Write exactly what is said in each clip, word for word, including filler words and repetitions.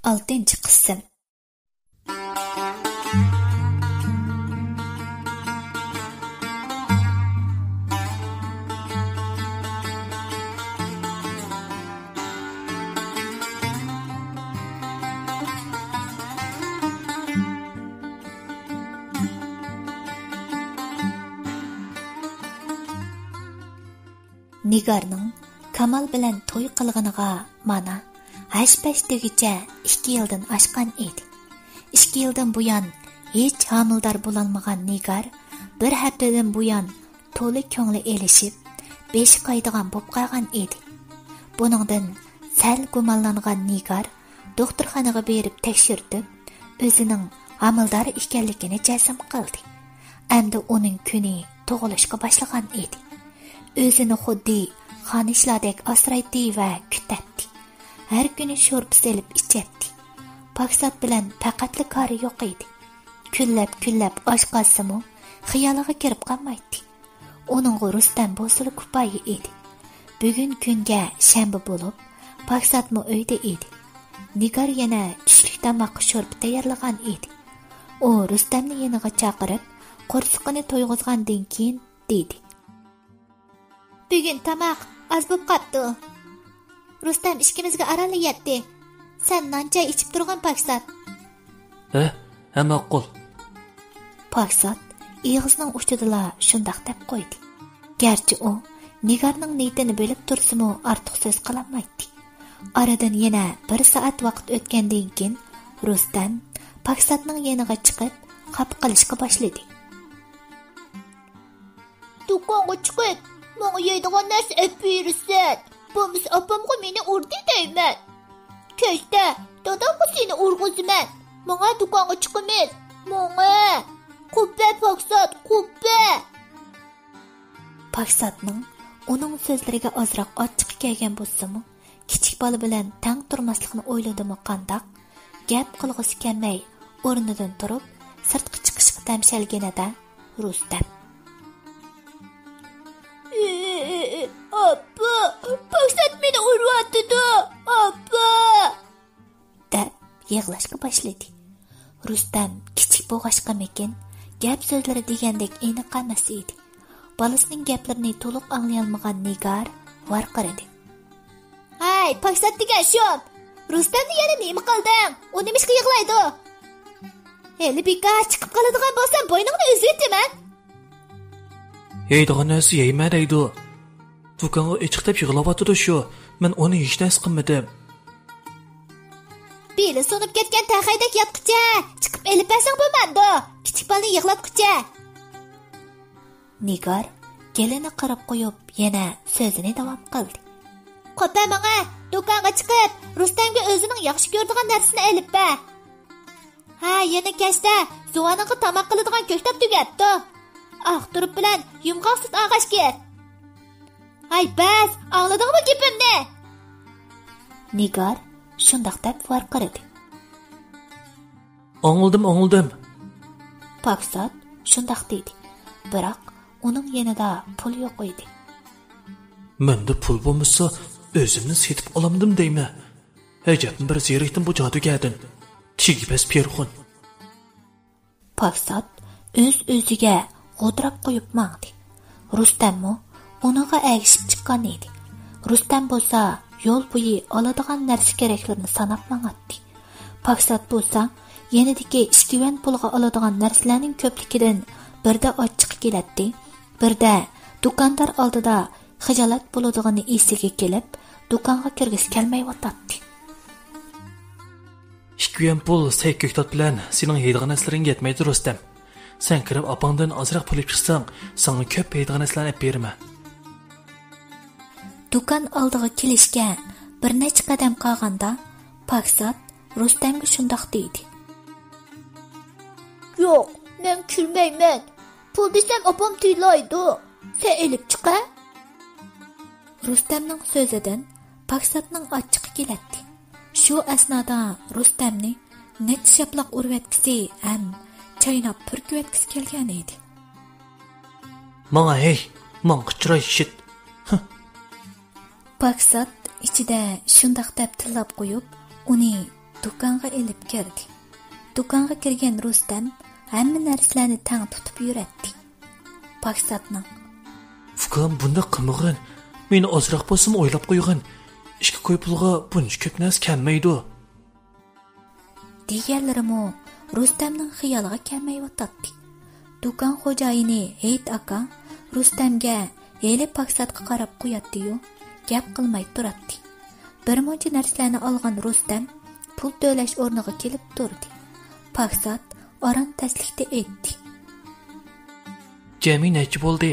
ئالتىنچى قىسىم. نىگارنىڭ كامال بىلەن توي قىلغىنىغا مانا ھەش-پەش دېگۈچە ئىككى يىلدىن ئاشقان ئىدى. ئىككى يىلدىن بۇيان ھېچ ھامىلىدار بولالمىغان نىگار بىر ھەپتىدىن بۇيان تولا كۆڭلى ئېلىشىپ، بېشى قايىدىغان بولۇپ قالغان ئىدى. بۇنىڭدىن سەل گۇمانلانغان نىگار دوختۇرخانىغا بېرىپ تەكشۈرتۈپ، ئۆزىنىڭ ھامىلىدار ئىكەنلىكىنى جەزم قىلدى. ئەمدى ئۇنىڭ كۈنى تۇغۇلۇشقا باشلىغان ئىدى. ئۆزىنى خۇددى خانىشلاردەك ئاسرايتتى ۋە كۈتەتتى. ھەر كۈنى شورپا سېلىپ ئىچەتتى. پاكىزات بىلەن پەقەتلا كارى يوق ئىدى. كۈنلەپ-كۈنلەپ ئاچ قالسىمۇ، خىيالىغا كىرىپ قالمايتتى. ئۇنىڭغا رۇستەم بولسىلا كۇپايە ئىدى. بۈگۈن كۈنگە شەنبە بولۇپ، پاكىزاتمۇ ئۆيدە ئىدى. نىگار يەنە چۈشلۈك تاماققا شورپا تەييارلىغان ئىدى. ئۇ رۇستەمنى يېنىغا چاقىرىپ، قورسىقىنى تويغۇزغاندىن كېيىن دېدى: بۈگۈن تاماق ئاز بولۇپ قاپتۇ. رۇستەم ئىككىمىزگە ئارانلا يەتتى. سەن نان چاي ئىچىپ تۇرغىن، پاكىزات. ھە، ھە، ماقۇل. پاكىزات ئېغىزىنىڭ ئۇچىدىلا شۇنداق دەپ قويدى. گەرچە ئۇ نىگارنىڭ نىيىتىنى بىلىپ تۇرسىمۇ، ئارتۇق سۆز قىلالمايتتى. ئارىدىن يەنە بىر سائەت ۋاقىت ئۆتكەندىن كېيىن، رۇستەم پاكىزاتنىڭ يېنىغا چىقىپ، خاپا قىلىشقا باشلىدى. دۇكانغا چىقىپ، ماڭا يەيدىغان نەرسە ئەپ بېرىسەن. بولمىسا ئاپامغا مېنى ئۇردى دەيمەن. كەچتە دادامغا سېنى ئۇرغۇزىمەن. ماڭا دۇكانغا چىقىمىز. ماڭا. قۇببە پاكىزات، قۇببە. پاكىزاتنىڭ ئۇنىڭ سۆزلىرىگە ئازراق ئاچچىقى كەلگەن بولسىمۇ، كىچىك بالا بىلەن تەڭ تۇرماسلىقنى ئويلىدىمۇ قانداق، گەپ قىلغۇسى كەلمەي، ئورنىدىن تۇرۇپ، سىرتقا چىقىشقا تەمشەلگىنىدە، رۇستەم: ئاپا، پاكىزات مېنى ئۇرۇۋاتىدۇ، ئاپا! دەپ يىغلاشقا باشلىدى. رۇستەم كىچىك بولغاچقىمىكىن، گەپ سۆزلىرى دېگەندەك ئېنىق ئەمەس ئىدى. بالىسىنىڭ گەپلىرىنى تولۇق ئاڭلىيالمىغان نىگار ۋارقىرىدى. ھەي، پاكىزات دېگەن شۇ! رۇستەمنى يەنە نېمە قىلدىڭ؟ ئۇ نېمىشقا يىغلايدۇ؟ ھېلى بىكار چىقىپ قالىدىغان بولسام، بوينۇڭنى ئۈزۈۋېتىمەن! يەيدىغان نەرسە يەيمە دەيدۇ. دۇكانغا ئېچىق دەپ يىغلاۋاتىدۇ شۇ. مەن ئۇنى ھېچ نەرسە قىلمىدىم. بېلى سۇنۇپ كەتكەن تەخەيدەك ياتقۇچە، چىقىپ ئېلىپ بەرسەڭ بولمامدۇ؟ كىچىك بالىنى يىغلاتقۇچە. نىگار گېلىنى قىرىپ قويۇپ، يەنە سۆزىنى داۋام قىلدى. قوپە ماڭا، دۇكانغا چىقىپ، رۇستەمگە ئۆزىنىڭ ياخشى كۆرىدىغان نەرسىسىنى ئېلىپ بەر. ھە، يەنە كەچتە زۇۋانىڭغا تاماق قىلىدىغان كۆكتات تۈگەپتۇ. ئاق تۇرۇپ بىلەن يۇمغاق سۈت ئالغاچ كىر. ھەي، بەس، ئاڭلىدىڭمۇ گېپىمنى؟ نىگار شۇنداق دەپ ۋارقىرىدى. ئاڭلىدىم، ئاڭلىدىم. پاكىزات شۇنداق دېدى. بىراق ئۇنىڭ يېنىدا پۇل يوق ئىدى. مەندە پۇل بولمىسا، ئۆزۈمنى سېتىپ ئالامدىم دەيمەن. ئەجەبمۇ بىر زېرىكتىم بۇ جادۇگەردىن. تېگى بەس پېرىخۇن. پاكىزات ئۆز-ئۆزىگە غودراپ قويۇپ ماڭدى. رۇستەممۇ ئۇنىڭغا ئەگىشىپ چىققان ئىدى. رۇستەم بولسا يول بويى ئالىدىغان نەرسە-كېرەكلىرىنى ساناپ ماڭاتتى. پاكىزات بولسا يېنىدىكى ئىككى يۈەن پۇلغا ئالىدىغان نەرسىلەرنىڭ كۆپلۈكىدىن بىردە ئاچچىقى كېلەتتى، بىردە دۇكاندار ئالدىدا خىجالەت بولىدىغىنى ئېسىگە كېلىپ، دۇكانغا كىرگۈسى كەلمەيۋاتاتتى. ئىككى يۈەن پۇل سەي كۆكتات بىلەن سېنىڭ يەيدىغان نەرسىلىرىڭگە يەتمەيدۇ، رۇستەم. سەن كىرىپ ئاپاڭدىن ئازراق پۇل ئېلىپ چىقساڭ، ساڭا كۆپ يەيدىغان نەرسىلەرنى ئېلىپ بېرىمەن. دۇكان ئالدىغا كېلىشكە بىر نەچچە قەدەم قالغاندا، پاكىزات رۇستەمگە شۇنداق دېدى. يوق، مەن كىرمەيمەن. پۇل دېسەم ئاپام تىللايدۇ. سەن ئېلىپ چىق ھە. رۇستەمنىڭ سۆزىدىن پاكىزاتنىڭ ئاچچىقى كېلەتتى. شۇ ئەسنادا رۇستەمنى نەچچە شاپىلاق ئۇرۇۋەتكۈسى ھەم چايناپ پۈركۈۋەتكۈسى كەلگەن ئىدى. ماڭا ھەي، ماڭا چىراي شىت. ھە. پاكىزات ئىچىدە شۇنداق دەپ تىللاپ قويۇپ، ئۇنى دۇكانغا ئېلىپ كىردى. دۇكانغا كىرگەن رۇستەم ھەممە نەرسىلەرنى تەڭ تۇتۇپ يۈرەتتى. پاكىزاتنىڭ، ئۇكام، بۇنداق قىلمىغىن. مېنى ئازراق بولسىمۇ ئويلاپ قويغىن. ئىككى كوي پۇلغا بۇنچە كۆپ نەرسە كەلمەيدۇ. دېگەنلىرىمۇ رۇستەمنىڭ خىيالىغا كەلمەيۋاتاتتى. دۇكان خوجايىنى ھېيت ئاكا رۇستەمگە ھېلى پاكىزاتقا قاراپ قوياتتىيۇ، گەپ قىلماي تۇراتتى. بىر مۇنچە نەرسىلەرنى ئالغان رۇستەم پۇل تۆلەش ئورنىغا كېلىپ تۇردى. پاكىزات ئاران تەسلىكتە ئېيتتى. جەمئىي نەچچە بولدى؟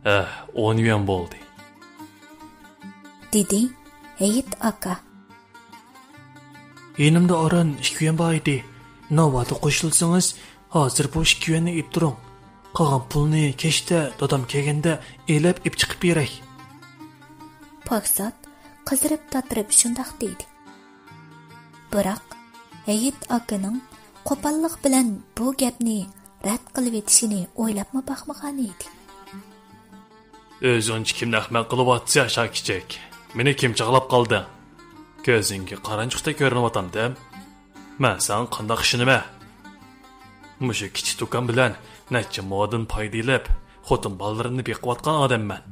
ھە، ئون يۈەن بولدى. دېدى ھېيت ئاكا. يېنىمدا ئاران ئىككى يۈەن بار ئىدى. ناۋادا قوشۇلسىڭىز، ھازىر بۇ ئىككى يۈەننى ئېلىپ تۇرۇڭ. قالغان پۇلنى كەچتە دادام كەلگەندە ئېلىپ ئېلىپ چىقىپ بېرەي. پاكىزات قىزىرىپ تاتىرىپ شۇنداق دېدى. بىراق ھېيت ئاكىنىڭ قوپاللىق بىلەن بۇ گەپنى رەت قىلىۋېتىشىنى ئويلاپمۇ باقمىغان ئىدى. ئۆزۈڭچە كىمنى ئەخمەق قىلىۋاتىسەن، شاكىچىك؟ مېنى كىم چاغلاپ قالدىڭ؟ كۆزۈڭگە قارانچۇقتەك كۆرۈنۈۋاتامدىم؟ مەن ساڭا قانداق ئىشىنىمەن؟ مۇشۇ كىچىك دۇكان بىلەن نەچچە مودىن پايدا ئېلىپ، خوتۇن بالىلىرىمنى بېقىۋاتقان ئادەممەن.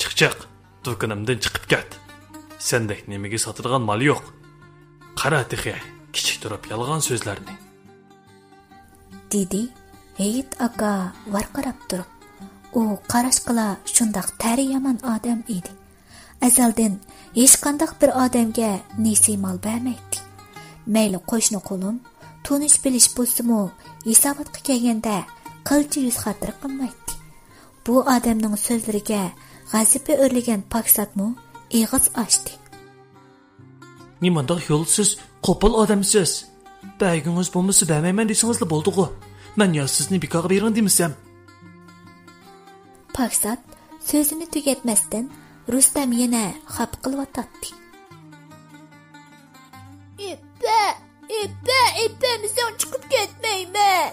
چىق، چىق، دۇكىنىمدىن چىقىپ كەت. سەندەك نېمىگە ساتىدىغان مال يوق. قارا تېخى، كىچىك تۇرۇپ يالغان سۆزلەرنى. دېدى ھېيت ئاكا ۋارقىراپ تۇرۇپ. ئۇ قاراشقىلا شۇنداق تەرى يامان ئادەم ئىدى. ئەزەلدىن ھېچقانداق بىر ئادەمگە نېسى مال بەرمەيتتى. مەيلى قوشنا قولۇم، تونۇش بىلىش بولسىمۇ، ھېساباتقا كەلگەندە قىلچە يۈز خاتىرە قىلمايتتى. بۇ ئادەمنىڭ سۆزلىرىگە غەزىپى ئۆرلىگەن پاكىزاتمۇ ئېغىز ئاچتى. نېمانداق يولسىز، قوپال ئادەمسىز. بەرگۈڭىز بولمىسا بەرمەيمەن دېسىڭىزلا بولدىغۇ. مەن يا سىزنى بىكارغا بېرىڭ دېمىسەم. پاكىزات سۆزىنى تۈگەتمەستىن، رۇستەم يەنە خاپا قىلىۋاتاتتى. ئېپە، ئېپە، ئېپەمسەڭ چىقىپ كەتمەيمەن.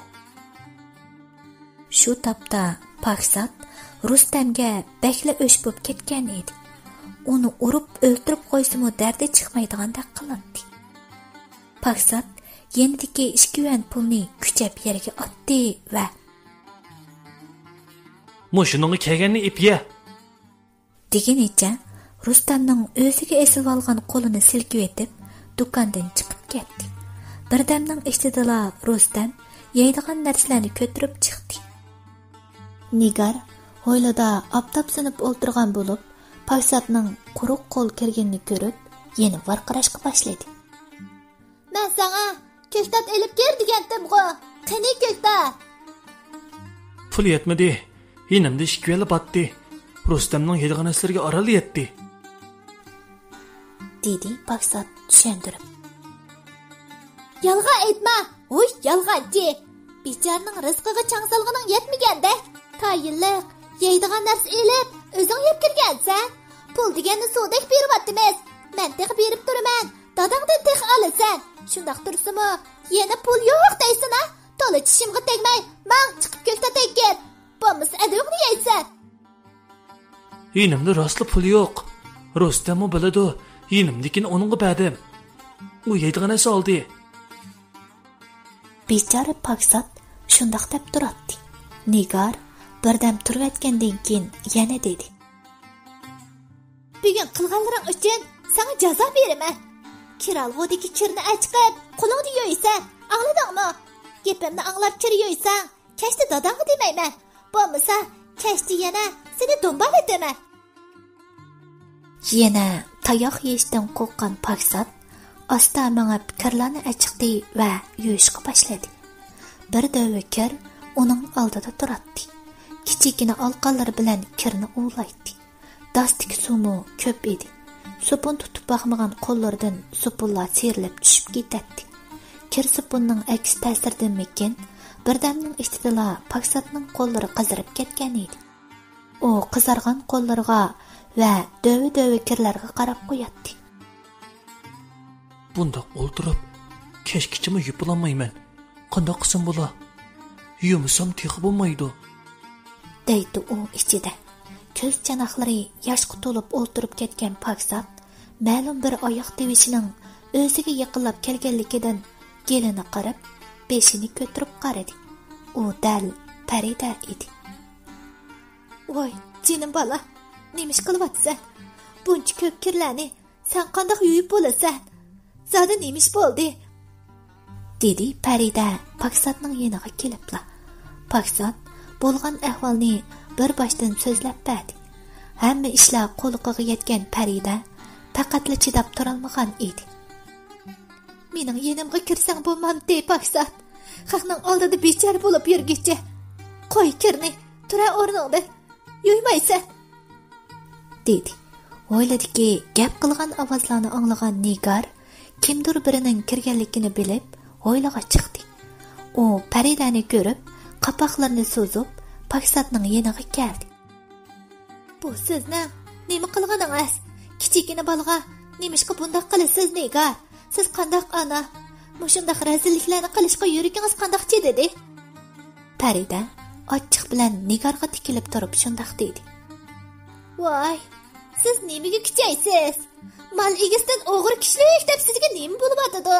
شۇ تاپتا پاكىزات رۇستەمگە بەكلا ئۆچ بولۇپ كەتكەن ئىدى. ئۇنى ئۇرۇپ ئۆلتۈرۈپ قويسىمۇ دەردى چىقمايدىغاندەك قىلاتتى. پاكىزات يېنىدىكى ئىككى يۈەن پۇلنى كۈچەپ يەرگە ئاتتى ۋە مۇشۇنىڭغا كەلگەننى ئېپ يە! دېگىنىچە رۇستەمنىڭ ئۆزىگە ئېسىلىۋالغان قولىنى سىلكىۋېتىپ، دۇكاندىن چىقىپ كەتتى. بىردەمنىڭ ئىچىدىلا رۇستەم يەيدىغان نەرسىلەرنى كۆتۈرۈپ چىقتى. نىگار ھويلىدا ئاپتاپسىنىپ ئولتۇرغان بولۇپ، پاكىزاتنىڭ قۇرۇق قول كىرگىنىنى كۆرۈپ، يەنە ۋارقىراشقا باشلىدى. مەن ساڭا كۆكتات ئېلىپ كىر دېگەنتىمغۇ. قېنى كۆكتات؟ پۇل يەتمىدى. يېنىمدا ئىككى يۈەنلا باتتى. رۇستەمنىڭ يەيدىغان نەرسىلىرىگە ئارانلا يەتتى. دېدى پاكىزات چۈشەندۈرۈپ. يالغان ئېيتما، ھۇي يالغانچى! بىچارىنىڭ رىزقىغا چاڭ سالغىنىڭ يەتمىگەندەك، تايىنلىق يەيدىغان نەرسە ئېلىپ ئۆزۈڭ يەپ كىرگەنسەن. پۇل دېگەننى سۇدەك بېرىۋاتىمىز. مەن تېخى بېرىپ تۇرىمەن. داداڭدىن تېخى ئالىسەن. شۇنداق تۇرسىمۇ يەنە پۇل يوق دەيسىنا. تولا چىشىمغا تەگمەي ماڭ، چىقىپ كۆكتات ئەكىر. بولمىسا ئەدىۋىڭنى يەيسەن. يېنىمدا راستلا پۇل يوق. رۇستەممۇ بىلىدۇ، يېنىمدىكىنى ئۇنىڭغا بەردىم. ئۇ يەيدىغان نەرسە ئالدى. بىچارە پاكىزات شۇنداق دەپ تۇراتتى. نىگار بىردەم تۇرۇۋەتكەندىن كېيىن يەنە دېدى. بۈگۈن قىلغانلىرىڭ ئۈچۈن ساڭا جازا بېرىمەن. كىرئالغۇدىكى كىرنى ئەچىقىپ قولۇڭدا يۇيىسەن، ئاڭلىدىڭمۇ؟ گېپىمنى ئاڭلاپ كىر يۇيساڭ، كەچتە داداڭغا دېمەيمەن. بولمىسا كەچتە يەنە سېنى دومبايلىتىمەن. يەنە تاياق يېيىشتىن قورققان پاكىزات ئاستا مېڭىپ كىرلارنى ئەچىقتى ۋە يۇيۇشقا باشلىدى. بىر دۆۋە كىر ئۇنىڭ ئالدىدا تۇراتتى. كىچىككىنە ئالىقانلىرى بىلەن كىرنى ئۇۋىلايتتى. داستىكى سۇمۇ كۆپ ئىدى. سوپۇن تۇتۇپ باقمىغان قوللىرىدىن سوپۇنلار سىيرىلىپ چۈشۈپ كېتەتتى. كىر سوپۇننىڭ ئەكس تەسىرىدىنمىكىن، بىردەمنىڭ ئىچىدىلا پاكىزاتنىڭ قوللىرى قىزىرىپ كەتكەن ئىدى. ئۇ قىزارغان قوللىرىغا ۋە دۆۋە-دۆۋە كىرلەرگە قاراپ قوياتتى. بۇنداق ئولتۇرۇپ كەچكىچىمۇ يۇيۇپ بولالمايمەن. قانداق قىلسام بولا؟ يۇمىسام تېخى بولمايدۇ. دەيتتى ئۇ ئىچىدە. كۆز چاناقلىرى ياشقا تولۇپ ئولتۇرۇپ كەتكەن پاكىزات مەلۇم بىر ئاياق تىۋىشىنىڭ ئۆزىگە يېقىنلاپ كەلگەنلىكىدىن گېلىنى قىرىپ، بېشىنى كۆتۈرۈپ قارىدى. ئۇ دەل پەرىدە ئىدى. ۋاي، جېنىم بالا، نېمە ئىش قىلىۋاتىسەن؟ بۇنچە كۆپ كىرلەرنى سەن قانداق يۇيۇپ بولىسەن؟ زادى نېمە ئىش بولدى؟ دېدى پەرىدە پاكىزاتنىڭ يېنىغا كېلىپلا. پاكىزات بولغان ئەھۋالنى بىر باشتىن سۆزلەپ بەردى. ھەممە ئىشلار قۇلىقىغا يەتكەن پەرىدە پەقەتلا چىداپ تۇرالمىغان ئىدى. مېنىڭ يېنىمغا كىرسەڭ بولمامتى، پاكىزات؟ خەقنىڭ ئالدىدا بىچارە بولۇپ يۈرگۈچە. قوي كىرنى، تۇرە ئورنۇڭدىن. يۇيمايسەن. دېدى. ھويلىدىكى گەپ قىلغان ئاۋازلارنى ئاڭلىغان نىگار كىمدۇر بىرىنىڭ كىرگەنلىكىنى بىلىپ، ھويلىغا چىقتى. ئۇ پەرىدەنى كۆرۈپ، قاپاقلىرىنى سوزۇپ، پاكىزاتنىڭ يېنىغا كەلدى. بۇ سىزنىڭ نېمە قىلغىنىڭىز؟ كىچىككىنە بالىغا نېمىشقا بۇنداق قىلىسىز، نىگار؟ سىز قانداق ئانا؟ مۇشۇنداق رەزىللىكلەرنى قىلىشقا يۈرىكىڭىز قانداق چىدىدى؟ پەرىدە ئاچچىق بىلەن نىگارغا تىكىلىپ تۇرۇپ شۇنداق دېدى. ۋاي، سىز نېمىگە كۈچەيسىز؟ مال ئىگىسىدىن ئوغرى كۈچلۈك دەپ سىزگە نېمە بولۇۋاتىدۇ؟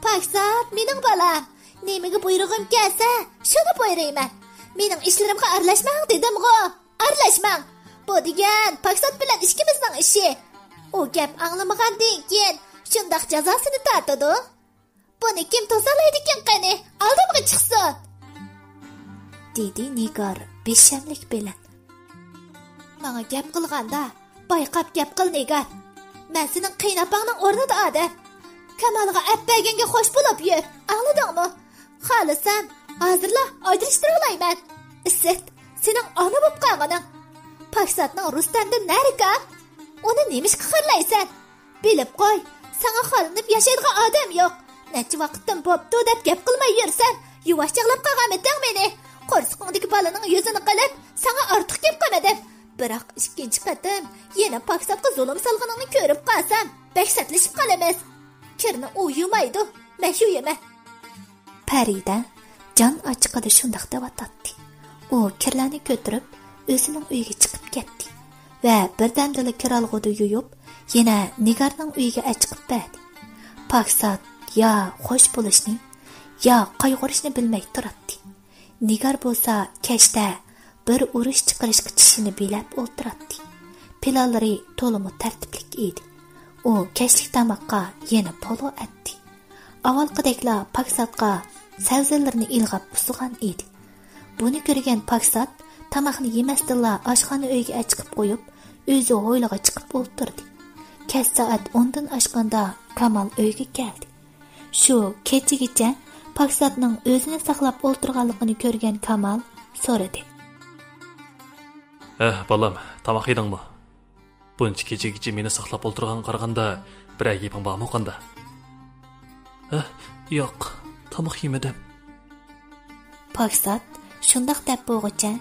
پاكىزات مېنىڭ بالام. نېمىگە بۇيرۇغۇم كەلسە، شۇنى بۇيرۇيمەن. مېنىڭ ئىشلىرىمغا ئارىلاشماڭ دېدىمغۇ. ئارىلاشماڭ. بۇ دېگەن پاكىزات بىلەن ئىككىمىزنىڭ ئىشى. ئۇ گەپ ئاڭلىمىغاندىن كېيىن شۇنداق جازاسىنى تارتىدۇ. بۇنى كىم توسالايدىكىن قېنى، ئالدىمغا چىقسۇن! دېدى نىگار بىشەملىك بىلەن. ماڭا گەپ قىلغاندا، بايقاپ گەپ قىل، نىگار. مەن سېنىڭ قېيىنئاپاڭنىڭ ئورنىدا ئادەم. كامالغا ئەپ بەرگەنگە خوش بولۇپ يۈر، ئاڭلىدىڭمۇ؟ خالىسام، ھازىرلا ئاجرىشتۇرۇۋالايمەن. ئىسىت، سېنىڭ ئانا بوپ قالغىنىڭ. پاكىزاتنىڭ رۇستەمدىن نەرى كام؟ ئۇنى نېمىشقا خارلايسەن؟ بىلىپ قوي، ساڭا خالىنىپ ياشايدىغان ئادەم يوق. نەچچە ۋاقىتتىن بوپتۇ دەپ گەپ قىلماي يۈرسەم، يۇۋاشچاقلاپ قالغانمىتىڭ مېنى؟ قورسىقىڭدىكى بالىنىڭ يۈزىنى قىلىپ، ساڭا ئارتۇق گەپ قىلمىدىم. بىراق ئىككىنچى قېتىم يەنە پاكىزاتقا زۇلۇم سالغىنىڭنى كۆرۈپ قالسام، بەك سەتلىشىپ قالىمىز. كىرنى ئۇ يۇمايدۇ، مەن يۇيىمەن. پەرىدە جان ئاچچىقىدا شۇنداق دەۋاتاتتى. ئۇ كىرلەرنى كۆتۈرۈپ، ئۆزىنىڭ ئۆيىگە چىقىپ كەتتى ۋە بىردەمدىلا كىرئالغۇدا يۇيۇپ، يەنە نىگارنىڭ ئۆيىگە ئەچىقىپ بەردى. پاكىزات يا خوش بولۇشنى، يا قايغۇرۇشنى بىلمەي تۇراتتى. نىگار بولسا كەچتە بىر ئۇرۇش چىقىرىشقا چىشىنى بىلەپ ئولتۇراتتى. پىلانلىرى تولىمۇ تەرتىپلىك ئىدى. ئۇ كەچلىك تاماققا يەنە پولۇ ئەتتى. ئاۋۋالقىدەكلا پاكىزاتقا سەۋزىلىرىنى ئىلغاپ ئۇسسىغان ئىدى. بۇنى كۆرگەن پاكىزات تاماقنى يېمەستىنلا ئاشخانا ئۆيگە ئەچىقىپ قويۇپ، ئۆزى ھويلىغا چىقىپ ئولتۇردى. كەچ سائەت ئوندىن ئاشقاندا كامال ئۆيگە كەلدى. شۇ كېچىگىچە پاكىزاتنىڭ ئۆزىنى ساقلاپ ئولتۇرغانلىقىنى كۆرگەن كامال سورىدى. ھە، بالام، تاماق يېدىڭمۇ؟ بۇنچە كېچىگىچە مېنى ساقلاپ ئولتۇرغانغا قارىغاندا، بىرەر گېپىڭ بارمۇ قاندا؟ ھە، ياق، تاماق يېمىدىم. پاكىزات شۇنداق دەپ بولغۇچە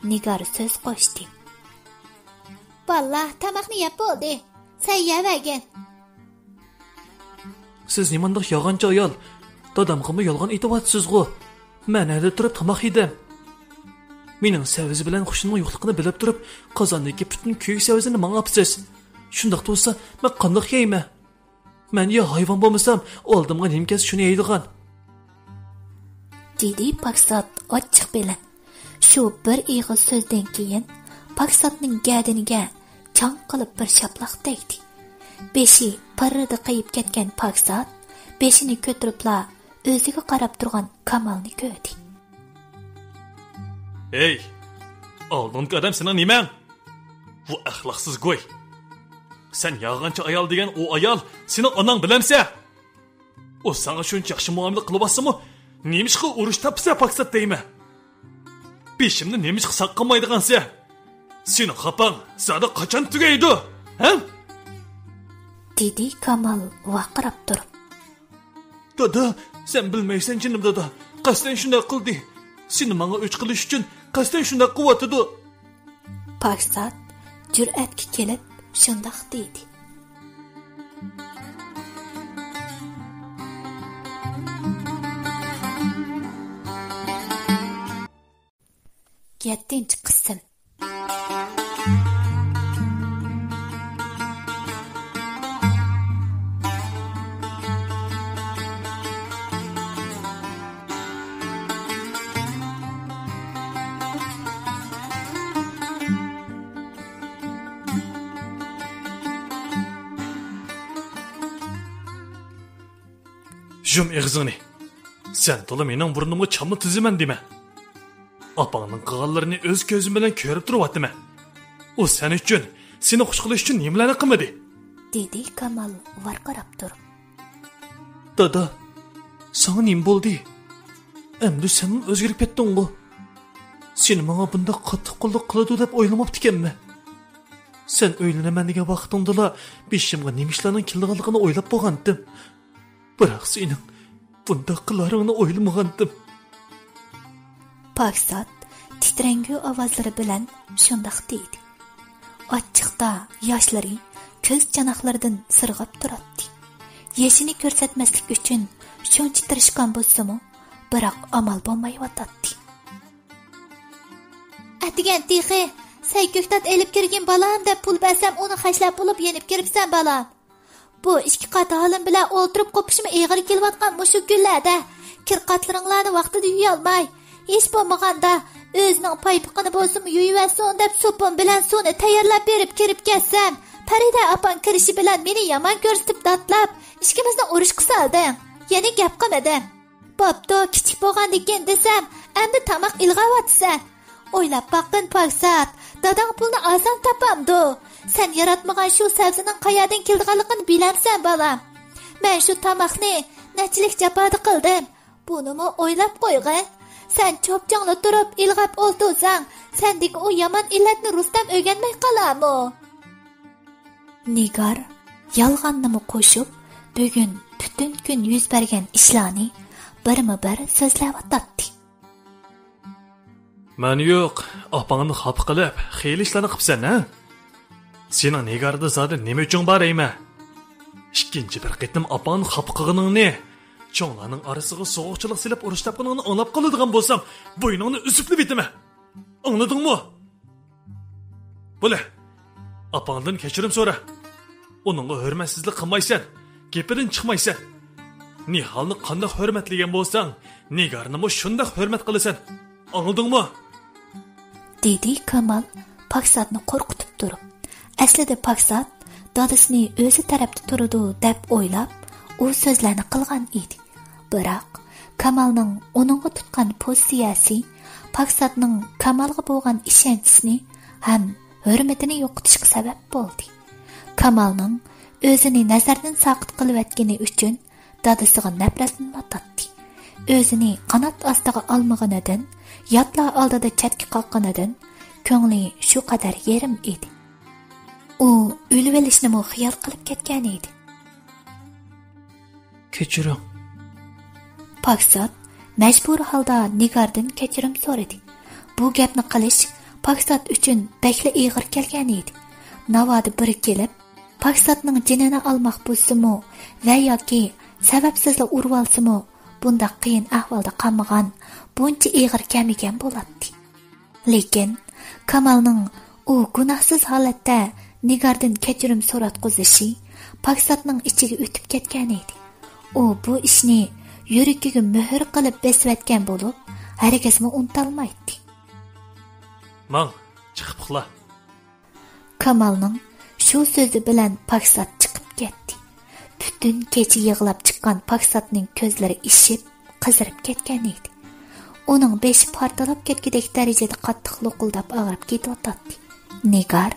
نىگار سۆز قوشتى. بالىلار، تاماقنى يەپ بولدى. سەن يەۋەرگىن. سىز نېمانداق يالغانچى ئايال؟ دادامغىمۇ يالغان ئېيتىۋاتىسىزغۇ؟ مەن ھەدە تۇرۇپ تاماق يېدىم. مېنىڭ سەۋزە بىلەن خۇشۇمنىڭ يوقلۇقىنى بىلىپ تۇرۇپ، قازاندىكى پۈتۈن كۆيۈك سەۋزىنى ماڭا ئاپسىز. شۇنداق تۇرسا، مەن قانداق يەيمەن؟ مەن يا ھايۋان بولمىسام، ئالدىمغا نېمە كەلسە شۇنى يەيدىغان. دېدى پاكىزات ئاچچىق بىلەن. شۇ بىر ئېغىز سۆزدىن كېيىن پاكىزاتنىڭ گەدىنىگە چاڭ قىلىپ بىر شاپىلاق تەگدى. بېشى پىررىدە قېيىپ كەتكەن پاكىزات بېشىنى كۆتۈرۈپلا ئۆزىگە قاراپ تۇرغان كامالنى كۆردى. ھەي، ئالدىڭدىكى ئادەم سېنىڭ نېمەڭ؟ ۋۇ ئەخلاقسىز گۇي. سەن يالغانچى ئايال دېگەن ئۇ ئايال سېنىڭ ئاناڭ بىلەمسە؟ ئۇ ساڭا شۇنچە ياخشى مۇئامىلە قىلىۋاتسىمۇ، نېمىشقا ئۇرۇش تاپسا پاكىزات دەيمەن؟ بېشىمنى نېمىشقا ساق قىلمايدىغانسە؟ سېنىڭ خاپاڭ زادى قاچان تۈگەيدۇ، ھە؟ دېدى كامال ۋارقىراپ تۇرۇپ. دادا، سەن بىلمەيسەن جېنىم دادا، قەستەن شۇنداق قىلدى. سېنى ماڭا ئۆچ قىلىش ئۈچۈن قەستەن شۇنداق قىلىۋاتىدۇ. پاكىزات جۈرئەتكە كېلىپ شۇنداق دېدى. يەتتىنچى قىسىم. جۇم ئېغىزىڭنى! سەن تولا مېنىڭ بۇرنۇمغا چامما تىزىمەن دېمە! ئاپاڭنىڭ قىلغانلىرىنى ئۆز كۆزۈم بىلەن كۆرۈپ تۇرۇۋاتىمەن. ئۇ سەن ئۈچۈن، سېنى خۇش قىلىش ئۈچۈن نېمىلەرنى قىلمىدى؟ دېدى كامال ۋارقىراپ تۇرۇپ. دادا، ساڭا نېمە بولدى؟ ئەمدى سەنمۇ ئۆزگىرىپ كەتتىڭغۇ؟ سېنى ماڭا بۇنداق قاتتىق قوللۇق قىلىدۇ دەپ ئويلىماپتىكەنمەن. سەن ئۆيلىنىمەن دېگەن ۋاقتىڭدىلا بېشىمغا نېمە ئىشلارنىڭ كېلىدىغانلىقىنى ئويلاپ بولغانتىم. بىراق سېنىڭ بۇنداق قىلارىڭنى ئويلىمىغانتىم. پاكىزات تىترەڭگۈ ئاۋازلىرى بىلەن شۇنداق دېدى. ئاچچىقتا ياشلىرى كۆز چاناقلىرىدىن سىرغىپ تۇراتتى. يېشىنى كۆرسەتمەسلىك ئۈچۈن شۇنچە تىرىشقان بولسىمۇ، بىراق ئامال بولمايۋاتاتتى. ئەتىگەن تېخى سەي كۆكتات ئېلىپ كىرگىن بالام دەپ پۇل بەرسەم، ئۇنى خەجلەپ بولۇپ يېنىپ كىرىپسەن بالام. بۇ ئىككى قات ھالىم بىلەن ئولتۇرۇپ قوپۇشمۇ ئېغىر كېلىۋاتقان مۇشۇ كۈنلەردە. كىر قاتلىرىڭلارنى ۋاقتىدا يۇيالماي، ھېچ بولمىغاندا ئۆزىنىڭ پايپىقىنى بولسىمۇ يۇيۇۋەتسۇن دەپ سوپۇن بىلەن سۇنى تەييارلاپ بېرىپ كىرىپ كەتسەم، پەرىدە ئاپاڭ كىرىشى بىلەن مېنى يامان كۆرسىتىپ داتلاپ، ئىككىمىزنى ئۇرۇشقا سالدىڭ. يەنە گەپ قىلمىدىڭ. بوپتۇ، كىچىك بولغاندىكىن دېسەم، ئەمدى تاماق ئىلغاۋاتىسەن. ئويلاپ باققىن پاكىزات، داداڭ پۇلنى ئاسان تاپامدۇ؟ سەن ياراتمىغان شۇ سەۋزىنىڭ قەيەردىن كېلىدىغانلىقىنى بىلەمسەن بالام؟ مەن شۇ تاماقنى نەچچىلىك جاپادا قىلدىم. بۇنىمۇ ئويلاپ قويغىن. سەن چوپچاڭلا تۇرۇپ ئىلغاپ ئولتۇرساڭ، سەندىكى ئۇ يامان ئىللەتنى رۇستەم ئۆگەنمەي قالارمۇ؟ نىگار يالغاننىمۇ قوشۇپ، بۈگۈن پۈتۈن كۈن يۈز بەرگەن ئىشلارنى بىرمۇ بىر سۆزلەۋاتاتتى. مەن يوق، ئاپاڭنى خاپا قىلىپ، خېلى ئىشلارنى قىپسەن، ھە؟ سېنىڭ نىگاردا زادى نېمە ئۆچۈڭ بار دەيمەن؟ ئىككىنچى بىر قېتىم ئاپاڭنى خاپا قىلغىنىڭنى، چوڭلارنىڭ ئارىسىغا سوغۇقچىلىق سېلىپ ئۇرۇش تاپقىنىڭنى ئاڭلاپ قالىدىغان بولسام، بوينۇڭنى ئۈزۈپلا بېتىمەن. ئاڭلىدىڭمۇ؟ بولە، ئاپاڭدىن كەچۈرۈم سورا. ئۇنىڭغا ھۆرمەتسىزلىك قىلمايسەن، گېپىدىن چىقمايسەن. نىھالنى قانداق ھۆرمەتلىگەن بولساڭ، نىگارنىمۇ شۇنداق ھۆرمەت قىلىسەن. ئاڭلىدىڭمۇ؟ دېدى كامال پاكىزاتنى قورقۇتۇپ تۇرۇپ. ئەسلىدە پاكىزات دادىسىنى ئۆزى تەرەپتە تۇرىدۇ دەپ ئويلاپ، ئۇ سۆزلەرنى قىلغان ئىدى. بىراق، كامالنىڭ ئۇنىڭغا تۇتقان پوزىتسىيەسى پاكىزاتنىڭ كامالغا بولغان ئىشەنچىسىنى ھەم ھۆرمىتىنى يوقىتىشقا سەۋەب بولدى. كامالنىڭ ئۆزىنى نەزەردىن ساقىت قىلىۋەتكىنى ئۈچۈن دادىسىغا نەپرەتلىنىۋاتاتتى. ئۆزىنى قانات ئاستىغا ئالمىغىنىدىن، ياتلار ئالدىدا چەتكە قاققىنىدىن كۆڭلى شۇ قەدەر يېرىم ئىدى. ئۇ ئۆلۈۋېلىشنىمۇ خىيال قىلىپ كەتكەن ئىدى. كەچۈرۈڭ. پاكىزات مەجبۇرىي ھالدا نىگاردىن كەچۈرۈم سورىدى. بۇ گەپنى قىلىش پاكىزات ئۈچۈن بەكلا ئېغىر كەلگەن ئىدى. ناۋادا بىرى كېلىپ، پاكىزاتنىڭ جېنىنى ئالماق بولسىمۇ ۋە ياكى سەۋەبسىزلا ئۇرۇۋالسىمۇ، بۇنداق قىيىن ئەھۋالدا قالمىغان، بۇنچە ئېغىر كەلمىگەن بولاتتى. لېكىن كامالنىڭ ئۇ گۇناھسىز ھالەتتە نىگاردىن كەچۈرۈم سوراتقۇزۇشى پاكىزاتنىڭ ئىچىگە ئۆتۈپ كەتكەن ئىدى. ئۇ بۇ ئىشنى يۈرىكىگە مۆھۈر قىلىپ بېسىۋەتكەن بولۇپ، ھەرگىزمۇ ئۇنتالمايتتى. ماڭ، چىقىپ ئۇخلا. كامالنىڭ شۇ سۆزى بىلەن پاكىزات چىقىپ كەتتى. پۈتۈن كېچە يىغلاپ چىققان پاكىزاتنىڭ كۆزلىرى ئىششىپ، قىزىرىپ كەتكەن ئىدى. ئۇنىڭ بېشى پارتلاپ كەتكۈدەك دەرىجىدە قاتتىق لوقۇلداپ ئاغرىپ كېتىۋاتاتتى. نىگار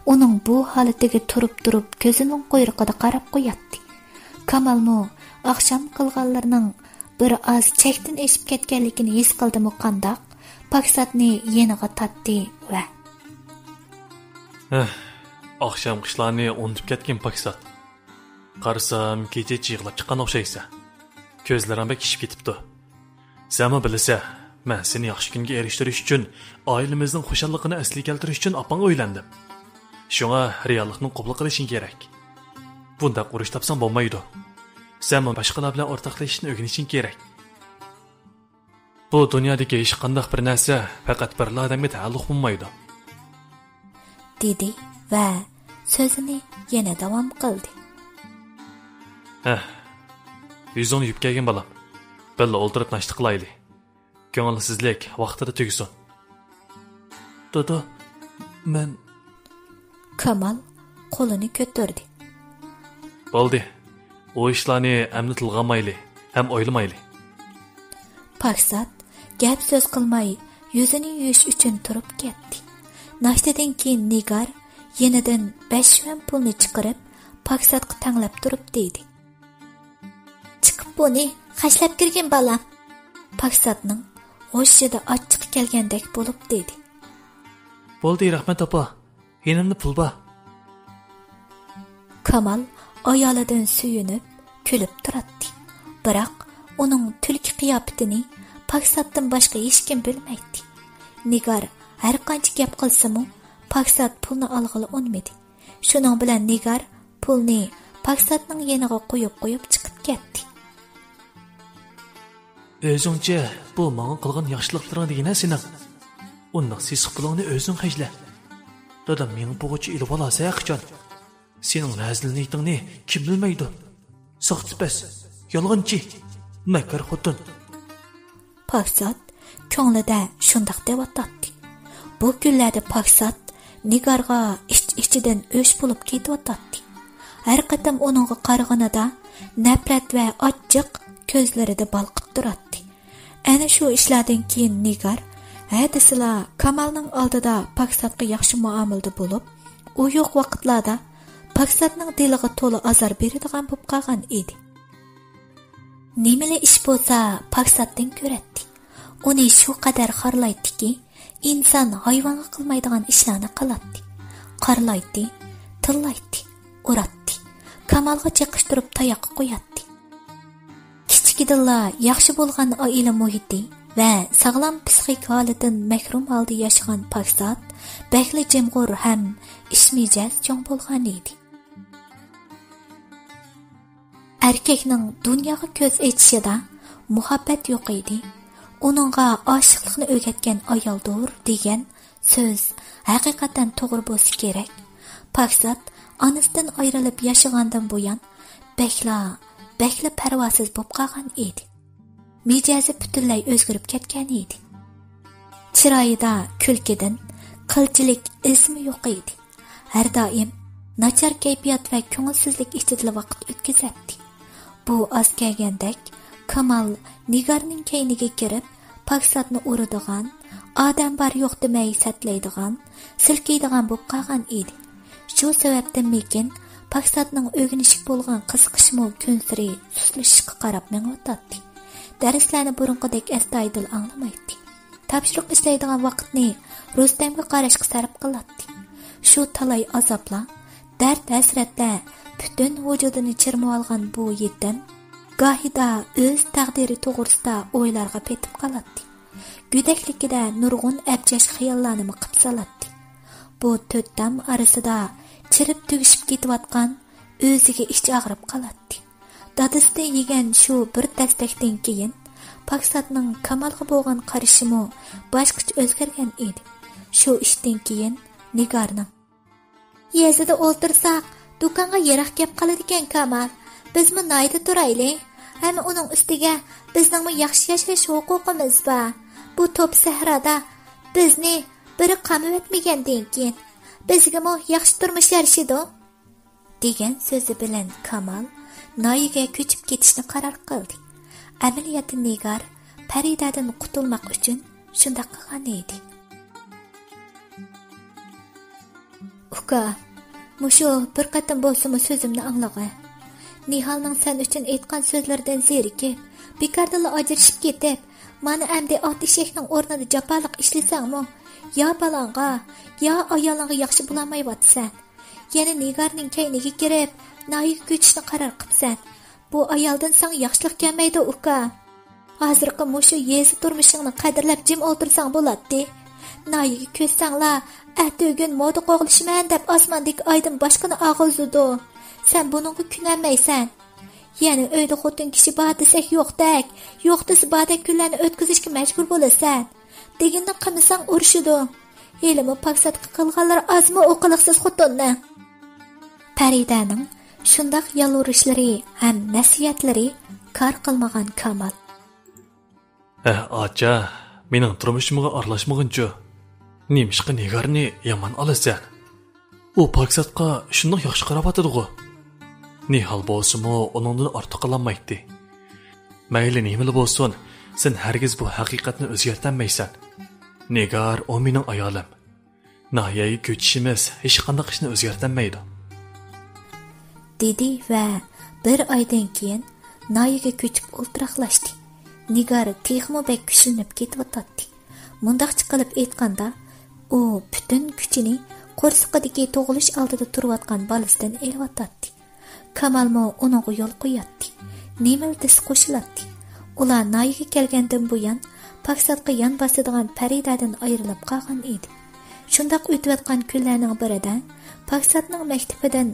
ئۇنىڭ بۇ ھالىتىگە تۇرۇپ-تۇرۇپ كۆزىنىڭ قۇيرۇقىدا قاراپ قوياتتى. كامالمۇ ئاخشام قىلغانلىرىنىڭ بىر ئاز چەكتىن ئېشىپ كەتكەنلىكىنى ھېس قىلدىمۇ قانداق، پاكىزاتنى يېنىغا تارتتى ۋە ھە، ئاخشامقى ئىشلارنى ئۇنتۇپ كەتكىن پاكىزات. قارىسام، كېچىچە يىغلاپ چىققان ئوخشايسەن. كۆزلىرىڭ بەك شىشىپ كېتىپتۇ. سەنمۇ بىلىسەن، مەن سېنى ياخشى كۈنگە ئېرىشتۈرۈش ئۈچۈن، ئائىلىمىزنىڭ خۇشاللىقىنى ئەسلىگە كەلتۈرۈش ئۈچۈن ئاپاڭغا ئۆيلەندىم. شۇڭا رېئاللىقنى قوبۇل قىلىشىڭ كېرەك. بۇنداق ئۇرۇش تاپساڭ بولمايدۇ. سەنمۇ باشقىلار بىلەن ئورتاقلىشىشنى ئۆگىنىشىڭ كېرەك. بۇ دۇنيادىكى ھېچقانداق بىر نەرسە پەقەت بىرلا ئادەمگە تەئەللۇق بولمايدۇ. دېدى ۋە سۆزىنى يەنە داۋام قىلدى. ھە، يۈزۈڭنى يۇيۇپ كەلگىن بالام. بىللە ئولتۇرۇپ ناشتا قىلايلى. كۆڭۈلسىزلىك ۋاقتىدا تۈگىسۇن. دادا، مەن. كامال قولىنى كۆتۈردى. بولدى. ئۇ ئىشلارنى ئەمدى تىلغا ئالمايلى. ھەم ئويلىمايلى. پاكىزات گەپ سۆز قىلماي، يۈزىنى يۇيۇش ئۈچۈن تۇرۇپ كەتتى. ناشتىدىن كېيىن نىگار يېنىدىن بەش يۈەن پۇلنى چىقىرىپ، پاكىزاتقا تەڭلەپ تۇرۇپ دېدى: «چىقىپ بۇنى خەجلەپ كىرگىن، بالام.» پاكىزاتنىڭ ھوشىدا ئاچچىقى كەلگەندەك بولۇپ دېدى: «بولدى، رەھمەت، ئاپا. يېنىمدا پۇل بار.» كامال ئايالىدىن سۆيۈنۈپ، كۈلۈپ تۇراتتى. بىراق ئۇنىڭ تۈلكە قىياپىتىنى پاكىزاتتىن باشقا ھېچكىم بىلمەيتتى. نىگار ھەرقانچە گەپ قىلسىمۇ، پاكىزات پۇلنى ئالغىلى ئۇنىمىدى. شۇنىڭ بىلەن نىگار پۇلنى پاكىزاتنىڭ يېنىغا قويۇپ، قويۇپ چىقىپ كەتتى. «ئۆزۈڭچە بۇ ماڭا قىلغان ياخشىلىقلىرىڭ دېگىنە سېنىڭ. ئۇنداق سېسىق پۇلۇڭنى ئۆزۈڭ خەجلە. دادام مېڭە بوغۇچى ئېلىۋالارسەن قاچان؟ سېنىڭ رەزىل نىيىتىڭنى كىم بىلمەيدۇ؟ ساختىپەز، يالغانچى، مەككار خوتۇن.» پاكىزات كۆڭلىدە شۇنداق دەۋاتاتتى. بۇ كۈنلەردە پاكىزات نىگارغا ئىچ-ئىچىدىن ئۆچ بولۇپ كېتىۋاتاتتى. ھەر قېتىم ئۇنىڭغا قارىغىنىدا نەپرەت ۋە ئاچچىق كۆزلىرىدە بالقىپ تۇراتتى. ئەنە شۇ ئىشلاردىن كېيىن نىگار ھە دېسىلا كامالنىڭ ئالدىدا پاكىزاتقا ياخشى مۇئامىلىدە بولۇپ، ئۇ يوق ۋاقىتلاردا پاكىزاتنىڭ دىلىغا تولا ئازار بېرىدىغان بولۇپ قالغان ئىدى. نېمىلا ئىش بولسا پاكىزاتتىن كۆرەتتى. ئۇنى شۇ قەدەر خارلايتتىكى، ئىنسان ھايۋانغا قىلمايدىغان ئىشلارنى قىلاتتى. قارلايتتى، تىللايتتى، ئۇراتتى. كامالغا چېقىشتۇرۇپ تاياققا قوياتتى. كىچىكىدىنلا ياخشى بولغان ئائىلە مۇھىتى ۋە ساغلام پسىخىك ھالىتىن مەھرۇم ھالدا ياشىغان پاكىزات بەكلا جىمغۇر ھەم ئىچ مىجەز چوڭ بولغان ئىدى. ئەركەكنىڭ دۇنياغا كۆز ئېچىشىدا مۇھەببەت يوق ئىدى. ئۇنىڭغا ئاشىقلىقنى ئۆگەتكەن ئايالدۇر دېگەن سۆز ھەقىقەتەن توغرا بولسا كېرەك. پاكىزات ئانىسىدىن ئايرىلىپ ياشىغاندىن بۇيان بەكلا، بەكلا پەرۋاسىز بولۇپ قالغان ئىدى. مىجەزى پۈتۈنلەي ئۆزگىرىپ كەتكەن ئىدى. چىرايىدا كۈلكىدىن قىلچىلىك ئىزمۇ يوق ئىدى. ھەر دائىم ناچار كەيپىيات ۋە كۆڭۈلسىزلىك ئىچىدىلا ۋاقىت ئۆتكۈزەتتى. بۇ ئاز كەلگەندەك، كامال نىگارنىڭ كەينىگە كىرىپ، پاكىزاتنى ئۇرىدىغان، ئادەم بار يوق دېمەي سەتلەيدىغان، سىلكىيدىغان بولۇپ قالغان ئىدى. شۇ سەۋەبتىنمىكىن، پاكىزاتنىڭ ئۆگىنىشكە بولغان قىزىقىشىمۇ كۈنسېرى سۇسلىشىشقا قاراپ مېڭىۋاتاتتى. دەرسلەرنى بۇرۇنقىدەك ئەستايىدىل ئاڭلىمايتتى. تاپشۇرۇق ئىشلەيدىغان ۋاقىتنى رۇستەمگە قاراشقا سەرپ قىلاتتى. شۇ تالاي ئازابلار، دەرد-ھەسرەتلەر پۈتۈن ۋۇجۇدىنى چىرمىۋالغان بۇ يېتىم گاھىدا ئۆز تەقدىرى توغرىسىدا ئويلارغا پېتىپ قالاتتى. گۆدەكلىكىدە نۇرغۇن ئەبجەش خىياللارنىمۇ قىپ سالاتتى. بۇ تۆت تام ئارىسىدا چىرىپ تۈگىشىپ كېتىۋاتقان ئۆزىگە ئىچى ئاغرىپ قالاتتى. دادىسىدىن يېگەن شۇ بىر دەستەكتىن كېيىن، پاكىزاتنىڭ كامالغا بولغان قارىشىمۇ باشقىچە ئۆزگەرگەن ئىدى. شۇ ئىشتىن كېيىن نىگارنىڭ: «يېزىدا ئولتۇرساق، دۇكانغا يىراق كەپ قالىدىكەن كامال. بىزمۇ ناھىيىدە تۇرايلى. ھەم ئۇنىڭ ئۈستىگە بىزنىڭمۇ ياخشى ياشاش ھوقۇقىمىز بار. بۇ توپا سەھرادا بىزنى بىرى قامىۋەتمىگەندىن كېيىن، بىزگىمۇ ياخشى تۇرمۇش يارىشىدۇ.» دېگەن سۆزى بىلەن كامال ناھىيىگە كۆچۈپ كېتىشنى قارار قىلدى. ئەمەلىيەتتە نىگار پەرىدەدىن قۇتۇلماق ئۈچۈن شۇنداق قىلغان ئىدى. ئۇكا، مۇشۇ بىر قېتىم بولسىمۇ سۆزۈمنى ئاڭلىغىن. نىھالنىڭ سەن ئۈچۈن ئېيتقان سۆزلىرىدىن زېرىكىپ، بىكاردىنلا ئاجرىشىپ كېتىپ، مانا ئەمدى ئات ئېشەكنىڭ ئورنىدا جاپالىق ئىشلىسەڭمۇ، يا بالاڭغا، يا ئايالىڭغا ياخشى بولالمايۋاتىسەن. يەنە نىگارنىڭ كەينىگە كىرىپ، ناھىيىگە كۆچۈشنى قارار قىپسەن. بۇ ئايالدىن ساڭا ياخشىلىق كەلمەيدۇ، ئۇكا. ھازىرقى مۇشۇ يېزا تۇرمۇشۇڭنى قەدىرلەپ جىم ئولتۇرساڭ بولاتتى. ناھىيىگە كۆچسەڭلا، ئەتىگۈن مودا قوغلىشىمەن دەپ ئاسماندىكى ئايدىن باشقىنى ئاغزىدۇ. سەن بۇنىڭغا كۆنەلمەيسەن. يەنە ئۆيدە خوتۇن كىشى بار دېسەك يوقتەك، يوق دېسە باردەك كۈنلەرنى ئۆتكۈزۈشكە مەجبۇر بولىسەن. دېگىنىنى قىلمىساڭ ئۇرۇشىدۇ. ھېلىمۇ پاكىزاتقا قىلغانلىرى ئازمۇ ئۇ قىلىقسىز خوتۇننىڭ؟ پەرىدەنىڭ شۇنداق يالۋۇرۇشلىرى ھەم نەسىھەتلىرى كار قىلمىغان كامال. ئەھ، ئاچا، مېنىڭ تۇرمۇشۇمغا ئارىلاشمىغىنچۇ؟ نېمىشقا نىگارنى يامان ئالىسەن؟ ئۇ پاكىزاتقا شۇنداق ياخشى قاراۋاتىدىغۇ؟ نىھال بولسىمۇ ئۇنىڭدىن ئارتۇق قىلالمايتتى. مەيلى نېمىلا بولسۇن، سەن ھەرگىز بۇ ھەقىقەتنى ئۆزگەرتەلمەيسەن. نىگار، ئۇ مېنىڭ ئايالىم. ناھىيەگە كۆچۈشىمىز ھېچقانداق ئىشنى ئۆزگەرتەلمەيدۇ. دېدى ۋە بىر ئايدىن كېيىن ناھىيەگە كۆچۈپ ئولتۇراقلاشتى. نىگار تېخىمۇ بەك كۈچلىنىپ كېتىۋاتاتتى. مۇنداقچە قىلىپ ئېيتقاندا، ئۇ پۈتۈن كۈچىنى قورسىقىدىكى تۇغۇلۇش ئالدىدا تۇرۇۋاتقان بالىسىدىن ئېلىۋاتاتتى. كامالمۇ ئۇنىڭغا يول قوياتتى. نېمىلا دېسە قوشۇلاتتى. ئۇلار ناھىيەگە كەلگەندىن بۇيان، پاكىزاتقا يان باسىدىغان پەرىدەدىن ئايرىلىپ قالغان ئىدى. شۇنداق ئۆتۈۋاتقان كۈنلەرنىڭ بىرىدە پاكىزاتنىڭ مەكتىپىدىن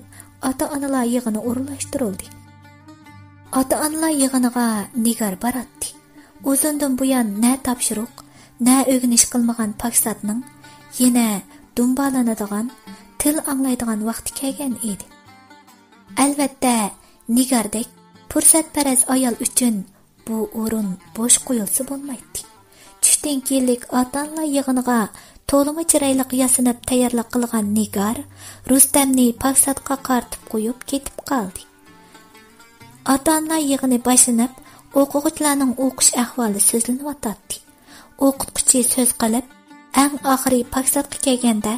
ئاتا-ئانىلار يىغىنى ئورۇنلاشتۇرۇلدى. ئاتا-ئانىلار يىغىنىغا نىگار باراتتى. ئۇزۇندىن بۇيان نە تاپشۇرۇق، نە ئۆگىنىش قىلمىغان پاكىزاتنىڭ يەنە دۇمبالىنىدىغان، تىل ئاڭلايدىغان ۋاقتى كەلگەن ئىدى. ئەلۋەتتە، نىگاردەك پۇرسەتپەرەس ئايال ئۈچۈن بۇ ئورۇن بوش قويۇلسا بولمايتتى. چۈشتىن كېيىنلىك ئاتا-ئانىلار يىغىنىغا تولىمۇ چىرايلىق ياسىنىپ تەييارلىق قىلغان نىگار رۇستەمنى پاكىزاتقا قارىتىپ قويۇپ كېتىپ قالدى. ئاتا-ئانىلار يىغىنى باشلىنىپ، ئوقۇغۇچىلارنىڭ ئوقۇش ئەھۋالى سۆزلىنىۋاتاتتى. ئوقۇتقۇچى سۆز قىلىپ، ئەڭ ئاخىرى پاكىزاتقا كەلگەندە،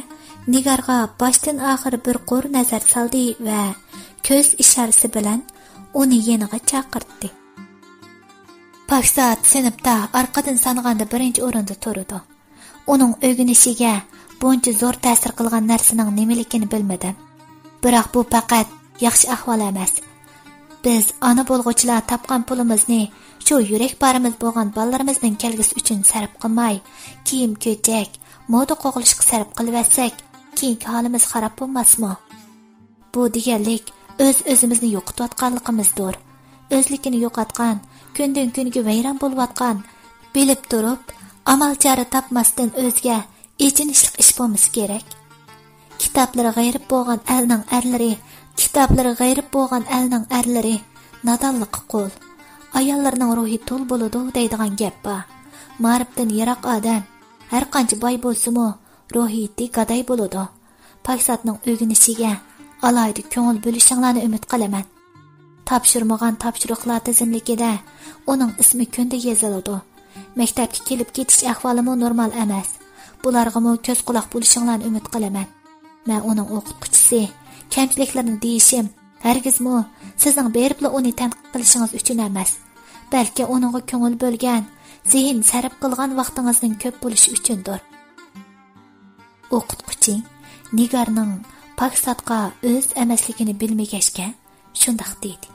نىگارغا باشتىن ئاخىر بىر قۇر نەزەر سالدى ۋە كۆز ئىشارىسى بىلەن ئۇنى يېنىغا چاقىرتتى. پاكىزات سىنىپتا ئارقىدىن سانىغاندا بىرىنچى ئورۇندا تۇرىدۇ. ئۇنىڭ ئۆگىنىشىگە بۇنچە زور تەسىر قىلغان نەرسىنىڭ نېمىلىكىنى بىلمىدىم. بىراق بۇ پەقەت ياخشى ئەھۋال ئەمەس. بىز ئانا بولغۇچىلار تاپقان پۇلىمىزنى شۇ يۈرەك بارىمىز بولغان بالىلىرىمىزنىڭ كەلگۈسى ئۈچۈن سەرپ قىلماي، كىيىم-كېچەك، مودا قوغلىشىشقا سەرپ قىلىۋەتسەك، كېيىنكى ھالىمىز خاراب بولماسمۇ؟ بۇ دېگەنلىك ئۆز-ئۆزىمىزنى يوقىتىۋاتقانلىقىمىزدۇر. ئۆزلۈكىنى يوقاتقان، كۈندىن-كۈنگە ۋەيران بولۇۋاتقان، بىلىپ تۇرۇپ، ئامال-چارە تاپماستىن ئۆزگە ئېچىنىشلىق ئىش بولمىسا كېرەك. كىتابلىرى غېرىب بولغان ئەلنىڭ ئەرلىرى، كىتابلىرى غېرىب بولغان ئەلنىڭ ئەرلىرى نادانلىققا قۇل. ئاياللىرىنىڭ روھى تۇل بولىدۇ دەيدىغان گەپ بار. مائارىپتىن يىراق ئادەم ھەرقانچە باي بولسىمۇ، روھىيىتى گاداي بولىدۇ. پاكىزاتنىڭ ئۆگىنىشىگە ئالاھىدە كۆڭۈل بۆلۈشۈڭلارنى ئۈمىد قىلىمەن. تاپشۇرمىغان تاپشۇرۇقلار تىزىملىكىدە ئۇنىڭ ئىسمى كۈندە يېزىلىدۇ. مەكتەپكە كېلىپ كېتىش ئەھۋالىمۇ نورمال ئەمەس. بۇلارغىمۇ كۆز قۇلاق بولۇشۇڭلارنى ئۈمىد قىلىمەن. مەن ئۇنىڭ ئوقۇتقۇچىسى. كەمچىلىكلىرىنى دېيىشىم ھەرگىزمۇ سىزنىڭ بېرىپلا ئۇنى تەنقىد قىلىشىڭىز ئۈچۈن ئەمەس، بەلكى ئۇنىڭغا كۆڭۈل بۆلگەن، زېھىن سەرپ قىلغان ۋاقتىڭىزنىڭ كۆپ بولۇشى ئۈچۈندۇر. ئوقۇتقۇچى نىگارنىڭ پاكىزاتقا ئۆز ئەمەسلىكىنى بىلمىگەچكە، شۇنداق دېدى.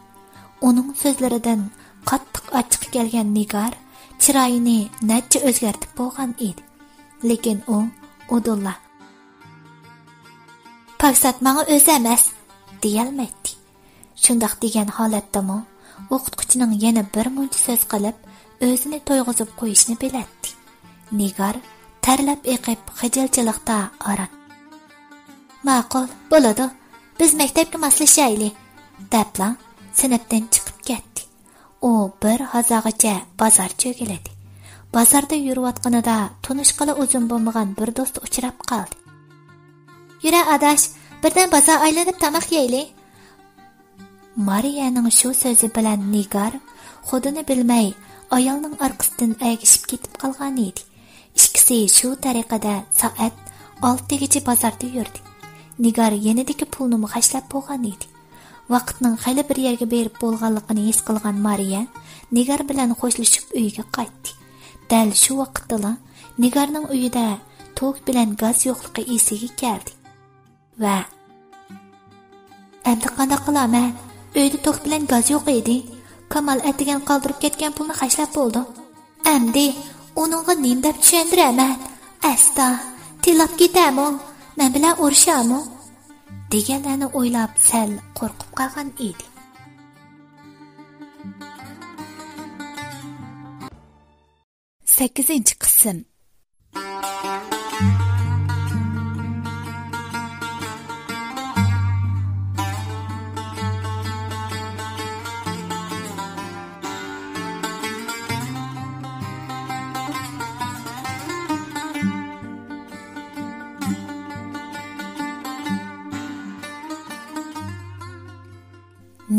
ئۇنىڭ سۆزلىرىدىن قاتتىق ئاچچىقى كەلگەن نىگار چىرايىنى نەچچە ئۆزگەرتىپ بولغان ئىدى. لېكىن ئۇ ئۇدۇللا، پاكىزات ماڭا ئۆزى ئەمەس، دېيەلمەيتتى. شۇنداق دېگەن ھالەتتىمۇ ئوقۇتقۇچىنىڭ يەنە بىر مۇنچە سۆز قىلىپ، ئۆزىنى تويغۇزۇپ قويۇشىنى بىلەتتى. نىگار تەرلەپ ئېقىپ، خىجىلچىلىقتا ئاران، ماقۇل، بولىدۇ، بىز مەكتەپكە ماسلىشايلى، دەپلا سىنىپتىن چىقىپ كەتتى. ئۇ بىر ھازاغىچە بازار چۆگىلىدى. بازاردا يۈرۈۋاتقىنىدا تونۇشقىلى ئۇزۇن بولمىغان بىر دوستى ئۇچراپ قالدى. يۈرە ئاداش، بىردەم بازار ئايلىنىپ تاماق يەيلى. مارىيەنىڭ شۇ سۆزى بىلەن نىگار خۇدىنى بىلمەي ئايالنىڭ ئارقىسىدىن ئەگىشىپ كېتىپ قالغانىدى. ئىككىسى شۇ تەرىقىدە سائەت ئالتىگىچە بازاردا يۈردى. نىگار يېنىدىكى پۇلنىمۇ خەجلەپ بولغانىدى. ۋاقىتنىڭ خېلى بىر يەرگە بېرىپ بولغانلىقىنى ھېس قىلغان مارىيە نىگار بىلەن خوشلىشىپ ئۆيىگە قايتتى. دەل شۇ ۋاقىتتىلا نىگارنىڭ ئۆيىدە توك بىلەن گاز يوقلۇقى ئېسىگە كەلدى. ۋە، ئەمدى قانداق قىلارمەن؟ ئۆيدە توك بىلەن گاز يوق ئىدى. كامال ئەتىگەن قالدۇرۇپ كەتكەن پۇلنى خەجلەپ بولدۇم. ئەمدى ئۇنىڭغا نېمە دەپ چۈشەندۈرەمەن؟ ئەستا، تىللاپ كېتەرمۇ؟ مەن بىلەن ئۇرۇشارمۇ؟ دېگەنلەرنى ئويلاپ سەل قورقۇپ قالغان ئىدى. سەككىزىنچى قىسىم.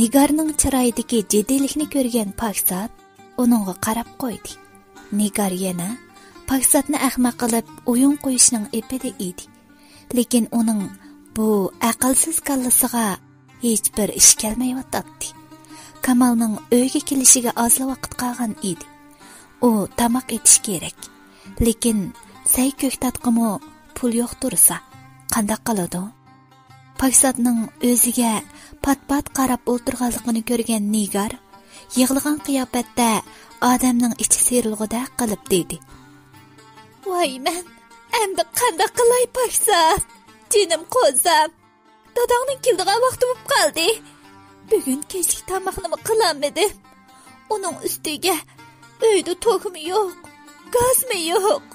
نىگارنىڭ چىرايىدىكى جىددىيلىكنى كۆرگەن پاكىزات، ئۇنىڭغا قاراپ قويدى. نىگار يەنە پاكىزاتنى ئەخمەق قىلىپ ئويۇن قويۇشنىڭ ئېپىدە ئىدى. لېكىن ئۇنىڭ بۇ ئەقىلسىز كاللىسىغا ھېچبىر ئىش كەلمەيۋاتاتتى. كامالنىڭ ئۆيگە كېلىشىگە ئازلا ۋاقىت قالغان ئىدى. ئۇ تاماق ئېتىش كېرەك. لېكىن سەي كۆكتاتقىمۇ پۇل يوق تۇرسا، قانداق قىلىدۇ؟ پاكىزاتنىڭ ئۆزىگە پات-پات قاراپ ئولتۇرغانلىقىنى كۆرگەن نىگار يىغلىغان قىياپەتتە ئادەمنىڭ ئىچى سىيرىلغۇدەك قىلىپ دېدى. ۋاي مەن، ئەمدى قانداق قىلاي پاكىزات؟ جېنىم قوزام. داداڭنىڭ كېلىدىغان ۋاقتى بولۇپ قالدى. بۈگۈن كەچلىك تاماقنىمۇ قىلالمىدىم. ئۇنىڭ ئۈستىگە ئۆيدە توكمۇ يوق، گازمۇ يوق.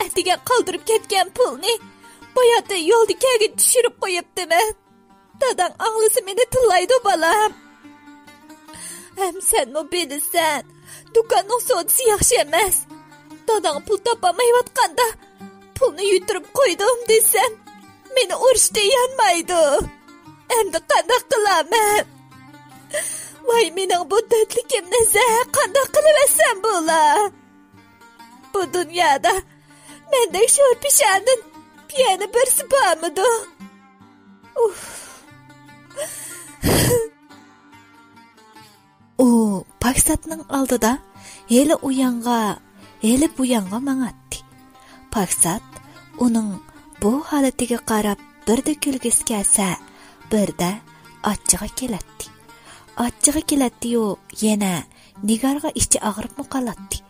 ئەتىگەن قالدۇرۇپ كەتكەن پۇلنى باياتىن يولدا كەلگىن چۈشۈرۈپ قويۇپتىمەن. داداڭ ئاڭلىسا مېنى تىللايدۇ، بالام. ھەم سەنمۇ بىلىسەن، دۇكاننىڭ سودىسى ياخشى ئەمەس. داداڭ پۇل تاپالمايۋاتقاندا، پۇلنى يىتتۈرۈپ قويدۇم دېسەم، مېنى ئۇرۇشتا يانمايدۇ. ئەمدى قانداق قىلارمەن؟ ۋاي مېنىڭ بۇ دەردلىكىمنى زە، قانداق قىلىۋەتسەم بولا؟ بۇ دۇنيادا مەندەك شور پېشاندىن يەنە بىرسى بارمىدۇ؟ ئۇف. ئۇ پاكىزاتنىڭ ئالدىدا ھېلى ئۇ يانغا، ھېلى بۇ يانغا ماڭاتتى. پاكىزات ئۇنىڭ بۇ ھالىتىگە قاراپ بىردە كۈلگۈسى كەلسە، بىردە ئاچچىقى كېلەتتى. ئاچچىقى كېلەتتىيۇ، يەنە نىگارغا ئىچى ئاغرىپمۇ قالاتتى.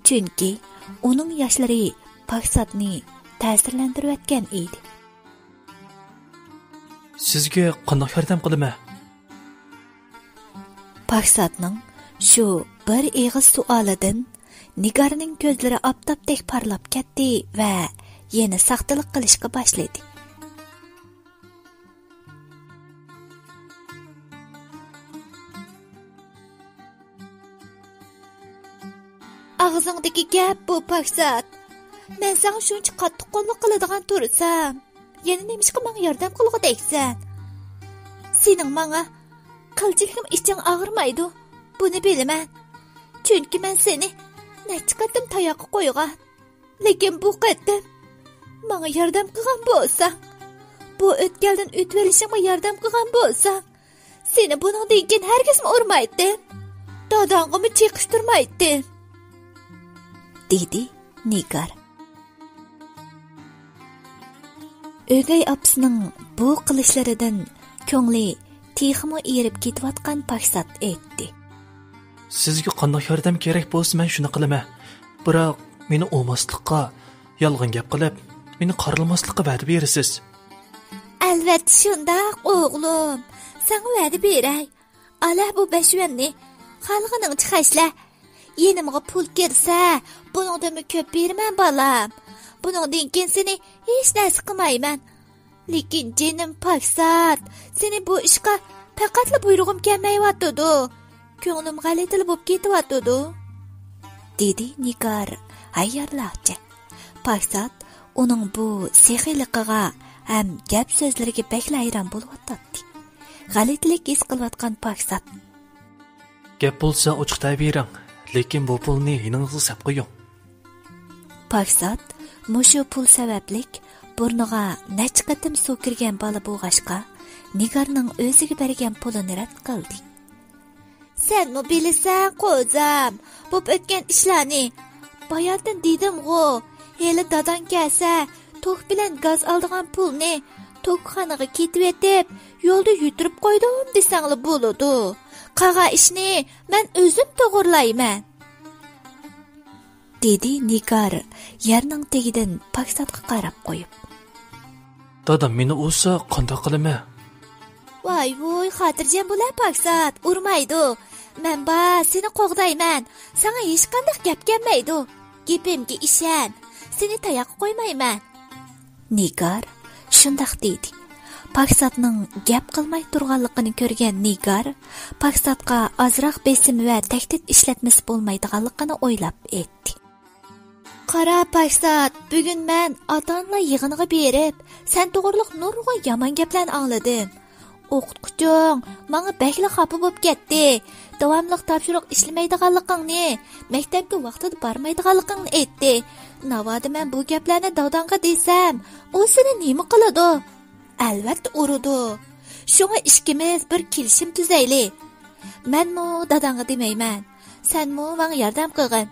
چۈنكى ئۇنىڭ ياشلىرى پاكىزاتنى تەسىرلەندۈرۈۋەتكەن ئىدى. سىزگە قانداق ياردەم قىلىمەن؟ پاكىزاتنىڭ شۇ بىر ئېغىز سوئالىدىن نىگارنىڭ كۆزلىرى ئاپتاپتەك پارلاپ كەتتى ۋە يەنە ساختىلىق قىلىشقا باشلىدى. ئاغزىڭدىكى گەپ بۇ، پاكىزات. مەن ساڭا شۇنچە قاتتىق قوللۇق قىلىدىغان تۇرسام، يەنە نېمىشقا ماڭا ياردەم قىلغۇدەكسەن؟ سېنىڭ ماڭا قىلچىلىكمۇ ئىچىڭ ئاغرىمايدۇ، بۇنى بىلىمەن. چۈنكى مەن سېنى نەچچە قېتىم تاياققا قويغان. لېكىن بۇ قېتىم ماڭا ياردەم قىلغان بولساڭ، بۇ ئۆتكەلدىن ئۆتۈۋېلىشىڭغا ياردەم قىلغان بولساڭ، سېنى بۇنىڭدىن كېيىن ھەرگىزمۇ ئۇرمايتتىم. داداڭغىمۇ چېقىشتۇرمايتتىم، دېدى نىگار. ئۆگەي ئاپىسىنىڭ بۇ قىلىشلىرىدىن كۆڭلى تېخىمۇ ئېرىپ كېتىۋاتقان پاكىزات ئېيتتى. سىزگە قانداق ياردەم كېرەك بولسا، مەن شۇنى قىلىمەن. بىراق، مېنى ئۇرماسلىققا، يالغان گەپ قىلىپ، مېنى قارىلىماسلىققا ۋەدە بېرىسىز. ئەلۋەتتە شۇنداق، ئوغلۇم. ساڭا ۋەدە بېرەي. ئالە بۇ بەشۈەننى خالىغىنىڭچە خەجلە. يېنىمغا پۇل كىرسە، بۇنىڭدىنمۇ كۆپ بېرىمەن، بالام. بۇنىڭدىن كېيىن سېنى ھېچ نەرسە قىلمايمەن. لېكىن جېنىم پاكىزات، سېنى بۇ ئىشقا پەقەتلا بۇيرۇغۇم كەلمەيۋاتىدۇ. كۆڭلۈم غەلىتىلا بولۇپ كېتىۋاتىدۇ، دېدى نىگار ھەيرانلارچە. پاكىزات ئۇنىڭ بۇ سېخىيلىقىغا ھەم گەپ سۆزلىرىگە بەكلا ھەيران بولۇۋاتاتتى. غەلىتىلىك ھېس قىلىۋاتقان پاكىزات. گەپ بولسا ئوچۇق دەۋېرىڭ، لېكىن بۇ پۇلنى يېنىڭىزغا سەپ قويۇڭ. پاكىزات مۇشۇ پۇل سەۋەبلىك بۇرنىغا نەچچە قېتىم سۇ كىرگەن بالا بولغاچقا، نىگارنىڭ ئۆزىگە بەرگەن پۇلىنى رەت قىلدى. سەنمۇ بىلىسەن، قوزام، بوپ ئۆتكەن ئىشلارنى. باياتىن دېدىمغۇ، ھېلى داداڭ كەلسە، توك بىلەن گاز ئالىدىغان پۇلنى توكخانىغا كېتىۋېتىپ، يولدا يۈتۈرۈپ قويدۇم دېسەڭلا بولىدۇ. قالغان ئىشنى مەن ئۆزۈم توغرىلايمەن، دېدى نىگار يەرنىڭ تېگىدىن پاكىزاتقا قاراپ قويۇپ. دادام مېنى ئۇرسا قانداق قىلىمەن؟ ۋاي ۋۇي، خاتىرجەم بولە پاكىزات، ئۇرمايدۇ. مەن بار، سېنى قوغدايمەن. ساڭا ھېچقانداق گەپ كەلمەيدۇ. گېپىمگە ئىشەن، سېنى تاياققا قويمايمەن. نىگار شۇنداق دېدى. پاكىزاتنىڭ گەپ قىلماي تۇرغانلىقىنى كۆرگەن نىگار پاكىزاتقا ئازراق بېسىم ۋە تەھدىت ئىشلەتمىسە بولمايدىغانلىقىنى ئويلاپ ئېيتتى. قارا پاكىزات، بۈگۈن مەن ئاتا-ئانىلار يىغىنىغا بېرىپ، سەن توغرىلىق نۇرغۇن يامان گەپلەرنى ئاڭلىدىم. ئوقۇتقۇچۇڭ ماڭا بەكلا خاپا بولۇپ كەتتى. داۋاملىق تاپشۇرۇق ئىشلىمەيدىغانلىقىڭنى، مەكتەپكە ۋاقتىدا بارمايدىغانلىقىڭنى ئېيتتى. ناۋادا مەن بۇ گەپلەرنى داداڭغا دېسەم، ئۇ سېنى نېمە قىلىدۇ؟ ئەلۋەتتە ئۇرىدۇ. شۇڭا ئىككىمىز بىر كېلىشىم تۈزەيلى. مەنمۇ داداڭغا دېمەيمەن. سەنمۇ ماڭا ياردەم قىلغىن.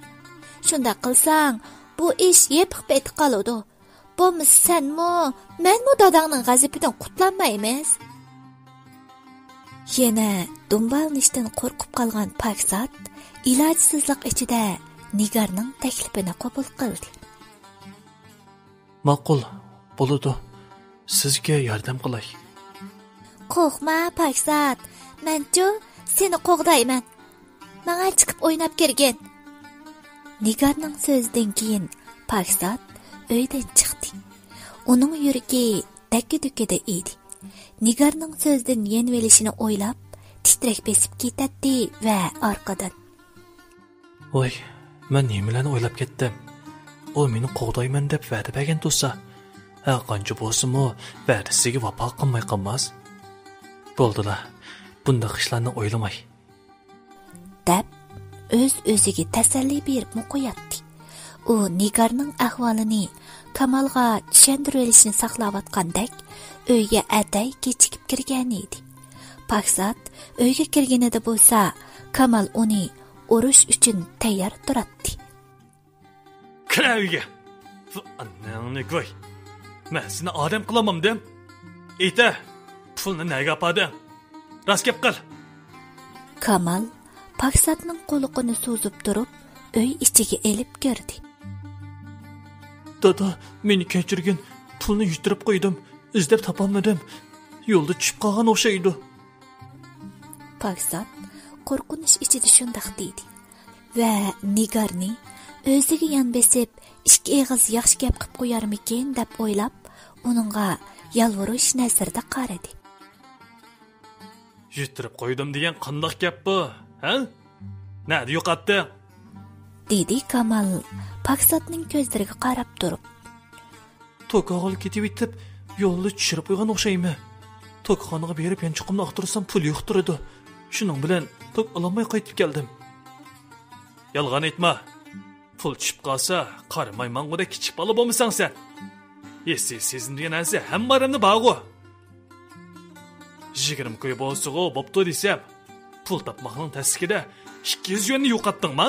شۇنداق قىلساڭ، بۇ ئىش يېپىق پېتى قالىدۇ. بولمىسا سەنمۇ، مەنمۇ داداڭنىڭ غەزىپىدىن قۇتۇلالمايمىز. يەنە دۇمبالىنىشتىن قورقۇپ قالغان پاكىزات ئىلاجسىزلىق ئىچىدە نىگارنىڭ تەكلىپىنى قوبۇل قىلدى. ماقۇل، بولىدۇ. سىزگە ياردەم قىلاي. قورقما، پاكىزات. مەنچۇ، سېنى قوغدايمەن. ماڭا چىقىپ ئويناپ كىرگىن. نىگارنىڭ سۆزىدىن كېيىن پاكىزات ئۆيدىن چىقتى. ئۇنىڭ يۈرىكى دەككە-دۈككىدە ئىدى. نىگارنىڭ سۆزىدىن يېنىۋېلىشىنى ئويلاپ، تىترەك بېسىپ كېتەتتى ۋە ئارقىدىن. ۋاي، مەن نېمىلەرنى ئويلاپ كەتتىم؟ ئۇ مېنى قوغدايمەن دەپ ۋەدە بەرگەن تۇرسا، ھەر قانچە بولسىمۇ، ۋەدىسىگە ۋاپا قىلماي قالماس. بولدىلا، بۇنداق ئىشلارنى ئويلىماي. دەپ، ئۆز-ئۆزىگە تەسەللى بېرىپمۇ قوياتتى. ئۇ نىگارنىڭ ئەھۋالىنى كامالغا چۈشەندۈرۈۋېلىشنى ساقلاۋاتقاندەك، ئۆيگە ئەتەي كېچىكىپ كىرگەنىدى. پاكىزات ئۆيگە كىرگىنىدە بولسا، كامال ئۇنى ئۇرۇش ئۈچۈن تەييار تۇراتتى. كىر ئۆيگە! ئاناڭنى گۇي! مەن سېنى ئادەم قىلالمامدىم؟ ئېيتە، پۇلنى نەگە ئاپاردىڭ؟ راست گەپ قىل! كامال پاكىزاتنىڭ قۇلىقىنى سوزۇپ تۇرۇپ، ئۆي ئىچىگە ئېلىپ كىردى. دادا، مېنى كەچۈرگىن، پۇلنى يىتتۈرۈپ قويدۇم، ئىزدەپ تاپالمىدىم، يولدا چۈشۈپ قالغان ئوخشايدۇ. پاكىزات قورقۇنچ ئىچىدە شۇنداق دېدى ۋە نىگارنى ئۆزىگە يان بېسىپ، ئىككى ئېغىز ياخشى گەپ قىپ قويارمىكىن دەپ ئويلاپ، ئۇنىڭغا يالۋۇرۇش نەزىرىدە قارىدى. يىتتۈرۈپ قويدۇم دېگەن قانداق گەپ بۇ، ھە؟ نەدە يوقاتتىڭ؟ دېدى كامال پاكىزاتنىڭ كۆزلىرىگە قاراپ تۇرۇپ. توك ئالغىلى كېتىۋېتىپ، يولدا چۈشۈرۈپ قويغان ئوخشايمەن. توكخانىغا بېرىپ يانچۇقۇمنى ئاختۇرسام، پۇل يوق تۇرىدۇ. شۇنىڭ بىلەن توك ئالالماي قايتىپ كەلدىم. يالغان ئېيتما. پۇل چۈشۈپ قالسا، قارىماي ماڭغۇدەك كىچىك بالا بولمىساڭ سەن. ھېسسىي سېزىم دېگەن نەرسە ھەممە ئادەمدە بارغۇ. يىگىرمە كوي بولسىغۇ بوپتۇ دېسەم، پۇل تاپماقنىڭ تەسلىكىدە ئىككى يۈز يۈەننى يوقاتتىڭما؟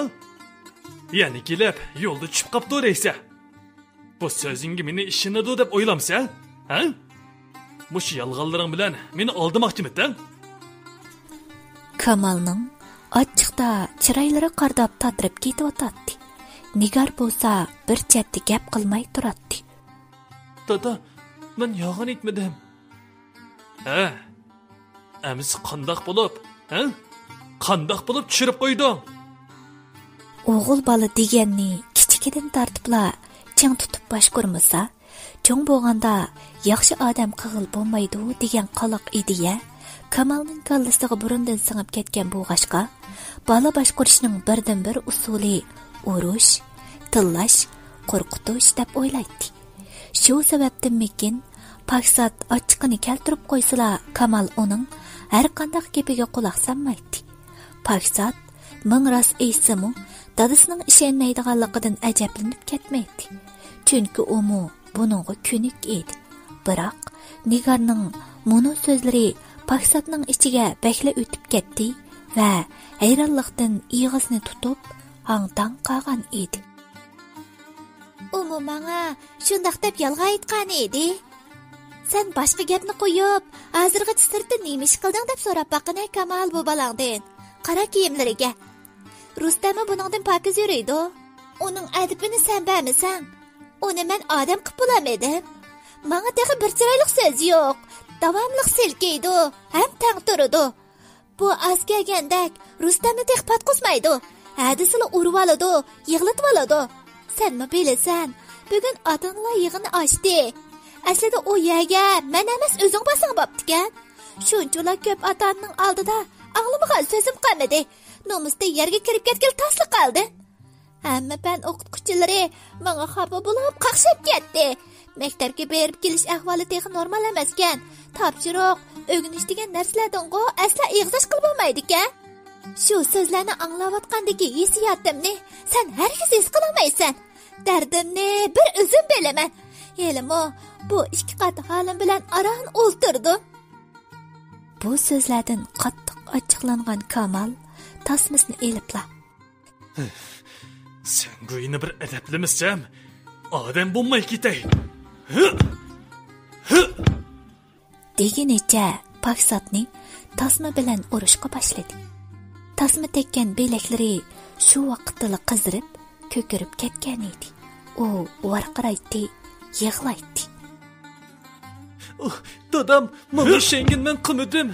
يەنە كېلىپ، يولدا چۈشۈپ قاپتۇ دەيسەن. بۇ سۆزۈڭگە مېنى ئىشىنىدۇ دەپ ئويلامسەن؟ ھە؟ مۇشۇ يالغانلىرىڭ بىلەن مېنى ئالدىماقچىمىتىڭ؟ كامالنىڭ ئاچچىقتا چىرايلىرى قارداپ تاتىرىپ كېتىۋاتاتتى. نىگار بولسا بىر چەتتە گەپ قىلماي تۇراتتى. دادا، مەن يالغان ئېيتمىدىم. ھە؟ ئەمىسە قانداق بولۇپ، ھە؟ قانداق بولۇپ چۈشۈرۈپ قويدۇڭ؟ ئوغۇل بالا دېگەننى كىچىكىدىن تارتىپلا چىڭ تۇتۇپ باشقۇرمىسا، چوڭ بولغاندا ياخشى ئادەم قىلغىلى بولمايدۇ دېگەن قالاق ئىدىيە كامالنىڭ كاللىسىغا بۇرۇندىن سىڭىپ كەتكەن بولغاچقا، بالا باشقۇرۇشنىڭ بىردىنبىر ئۇسۇلى ئۇرۇش، تىللاش، قورقۇتۇش دەپ ئويلايتتى. شۇ سەۋەبتىنمىكىن، پاكىزات ئاچچىقىنى كەلتۈرۈپ قويسىلا، كامال ئۇنىڭ ھەرقانداق گېپىگە قۇلاق سالمايتتى. پاكىزات مىڭ راست ئېيتسىمۇ، دادىسىنىڭ ئىشەنمەيدىغانلىقىدىن ئەجەبلىنىپ كەتمەيتتى. چۈنكى ئۇمۇ بۇنىڭغا كۆنۈك ئىدى. بىراق، نىگارنىڭ مۇنۇ سۆزلىرى پاكىزاتنىڭ ئىچىگە بەكلا ئۆتۈپ كەتتى ۋە ھەيرانلىقتىن ئېغىزىنى تۇتۇپ، ھاڭ-تاڭ قالغان ئىدى. ئۇمۇ ماڭا شۇنداق دەپ يالغان ئېيتقان ئىدى. سەن باشقا گەپنى قويۇپ، ھازىرغىچە سىرتتا نېمە ئىش قىلدىڭ دەپ سوراپ باققىنە كامال بۇ بالاڭدىن. قارا كىيىملىرىگە. رۇستەممۇ بۇنىڭدىن پاكىز يۈرىدۇ. ئۇنىڭ ئەدىپىنى سەن بەرمىسەڭ، ئۇنى مەن ئادەم قىپ بولالمىدىم. ماڭا تېخى بىر چىرايلىق سۆز يوق. داۋاملىق سىلكىيدۇ، ھەم تەڭ تۇرىدۇ. بۇ ئاز كەلگەندەك رۇستەمنى تېخى پاتقۇزمايدۇ. ھە دېسىلا ئۇرۇۋالىدۇ، يىغلىتىۋالىدۇ. سەنمۇ بىلىسەن، بۈگۈن ئاتا-ئانىلار يىغىنى ئاچتى. ئەسلىدە ئۇ يەرگە مەن ئەمەس ئۆزۈڭ بارساڭ بوپتىكەن. شۇنچىۋالا كۆپ ئاتا-ئانىنىڭ ئالدىدا ئاڭلىمىغان سۆزۈم قالمىدى. نومۇستىن يەرگە كىرىپ كەتكىلى تاسلا قالدى. ھەممە پەن ئوقۇتقۇچىلىرى ماڭا خاپا بولۇپ قاقشاپ كەتتى. مەكتەپكە بېرىپ كېلىش ئەھۋالى تېخى نورمال ئەمەسكەن. تاپشۇرۇق، ئۆگىنىش دېگەن نەرسىلەردىنغۇ ئەسلا ئېغىز ئاچقىلى بولمايدىكەن. شۇ سۆزلەرنى ئاڭلاۋاتقاندىكى ھېسسىياتىمنى سەن ھەرگىز ھېس قىلالمايسەن. دەردىمنى بىر ئۆزۈم بىلىمەن. ھېلىمۇ بۇ ئىككى قات ھالىم بىلەن ئاران ئولتۇردۇم. بۇ سۆزلەردىن قاتتىق ئاچچىقلانغان كامال تاسمىسىنى ئېلىپلا، سەن گۇينى بىر ئەدەپلىمىسەم، ئادەم بولماي كېتەي. دېگىنىچە پاكساتنى تاسما بىلەن ئۇرۇشقا باشلىدى. تاسما تەگكەن بىلەكلىرى شۇ ۋاقىتتىلا قىزىرىپ، كۆكىرىپ كەتكەن ئىدى. ئۇ ۋارقىرايتتى، يىغلايتتى. ئۇھ، دادام، ماڭا ئىشەنگىن، مەن قىلمىدىم.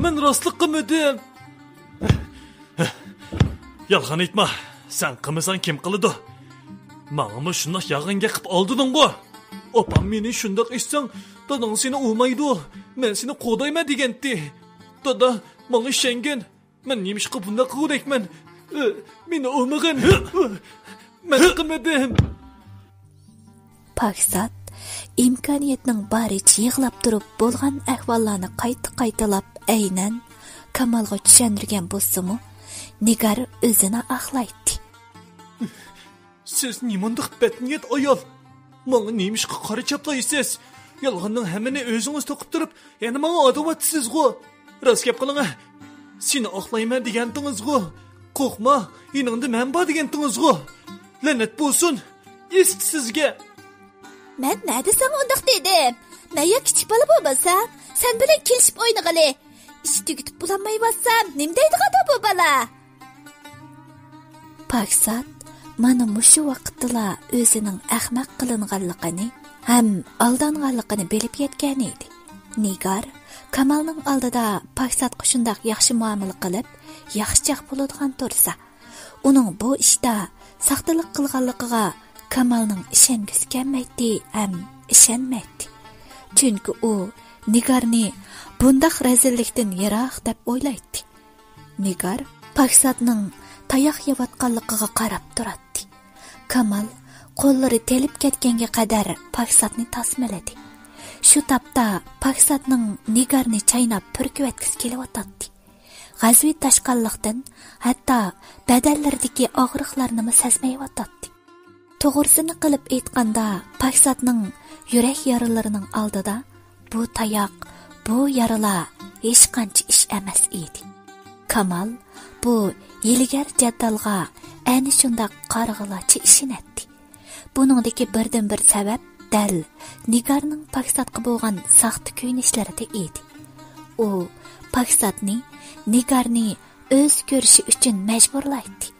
مەن راستلىق قىلمىدىم. يالغان ئېيتما، سەن قىلمىساڭ كىم قىلىدۇ؟ ماڭىمۇ شۇنداق يالغان گەپ قىلىپ ئالدىدىڭغۇ. ئاپام مېنى شۇنداق ئېيتساڭ، داداڭ سېنى ئۇرمايدۇ، مەن سېنى قوغدايمەن دېگەنتى. دادا، ماڭا ئىشەنگىن. مەن نېمىشقا بۇنداق قىلغۇدەكمەن؟ ئۆ، مېنى ئۇرمىغىن. ئۆ، مەن قىلمىدىم. پاكسات ئىمكانىيەتنىڭ بارىچە يىغلاپ تۇرۇپ بولغان ئەھۋاللارنى قايتا-قايتىلاپ ئەينەن كامالغا چۈشەندۈرگەن بولسىمۇ، نىگار ئۆزىنى ئاقلايتتى. سىز نېمانداق بەتنىيەت ئايال! ماڭا نېمىشقا قارا چاپلايسىز؟ يالغاننىڭ ھەممىنى ئۆزىڭىز توقۇپ تۇرۇپ، يەنە ماڭا ئادىۋاتىسىزغۇ! راست گەپ قىلىڭە! سېنى ئاقلايمەن دېگەنتىڭىزغۇ! قورقما، يېنىڭدا مەن بار دېگەنتىڭىزغۇ! لەنەت بولسۇن! ئىسىت سىزگە! مەن نەدە ساڭا ئۇنداق دېدىم؟ مەن يا كىچىك بالا بولمىسام، سەن بىلەن كېلىشىپ ئوينىغىلى. ئىش تۈگىتىپ بولالمايۋاتسام، نېمە دەيدىغاندۇ بۇ بالا؟ پاكسات مانا مۇشۇ ۋاقىتتىلا ئۆزىنىڭ ئەخمەق قىلىنغانلىقىنى ھەم ئالدانغانلىقىنى بىلىپ يەتكەن ئىدى. نىگار كامالنىڭ ئالدىدا پاكساتقا شۇنداق ياخشى مۇئامىلە قىلىپ، ياخشىچاق بولىدىغان تۇرسا، ئۇنىڭ بۇ ئىشتا ساختىلىق قىلغانلىقىغا كامالنىڭ ئىشەنگۈسى كەلمەيتتى ھەم ئىشەنمەيتتى. چۈنكى ئۇ نىگارنى بۇنداق رەزىللىكتىن يىراق دەپ ئويلايتتى. نىگار پاكساتنىڭ تاياق يەۋاتقانلىقىغا قاراپ تۇراتتى. كامال قوللىرى تېلىپ كەتكەنگە قەدەر پاكساتنى تاسمىلىدى. شۇ تاپتا پاكساتنىڭ نىگارنى چايناپ پۈركۈۋەتكۈسى كېلىۋاتاتتى. غەزىپى تاشقانلىقتىن ھەتتا بەدەنلىرىدىكى ئاغرىقلارنىمۇ سەزمەيۋاتاتتى. توغرىسىنى قىلىپ ئېيتقاندا، پاكساتنىڭ يۈرەك يارىلىرىنىڭ ئالدىدا بۇ تاياق، بۇ يارىلار ھېچقانچە ئىش ئەمەس ئىدى. كامال بۇ ھىيلىگەر جەددالغا ئەنە شۇنداق قارىغۇلارچە ئىشىنەتتى. بۇنىڭدىكى بىردىنبىر سەۋەب دەل نىگارنىڭ پاكساتقا بولغان ساختا كۆيۈنۈشلىرىدە ئىدى. ئۇ پاكساتنى، نىگارنى ئۆز كۆرۈشى ئۈچۈن مەجبۇرلايتتى.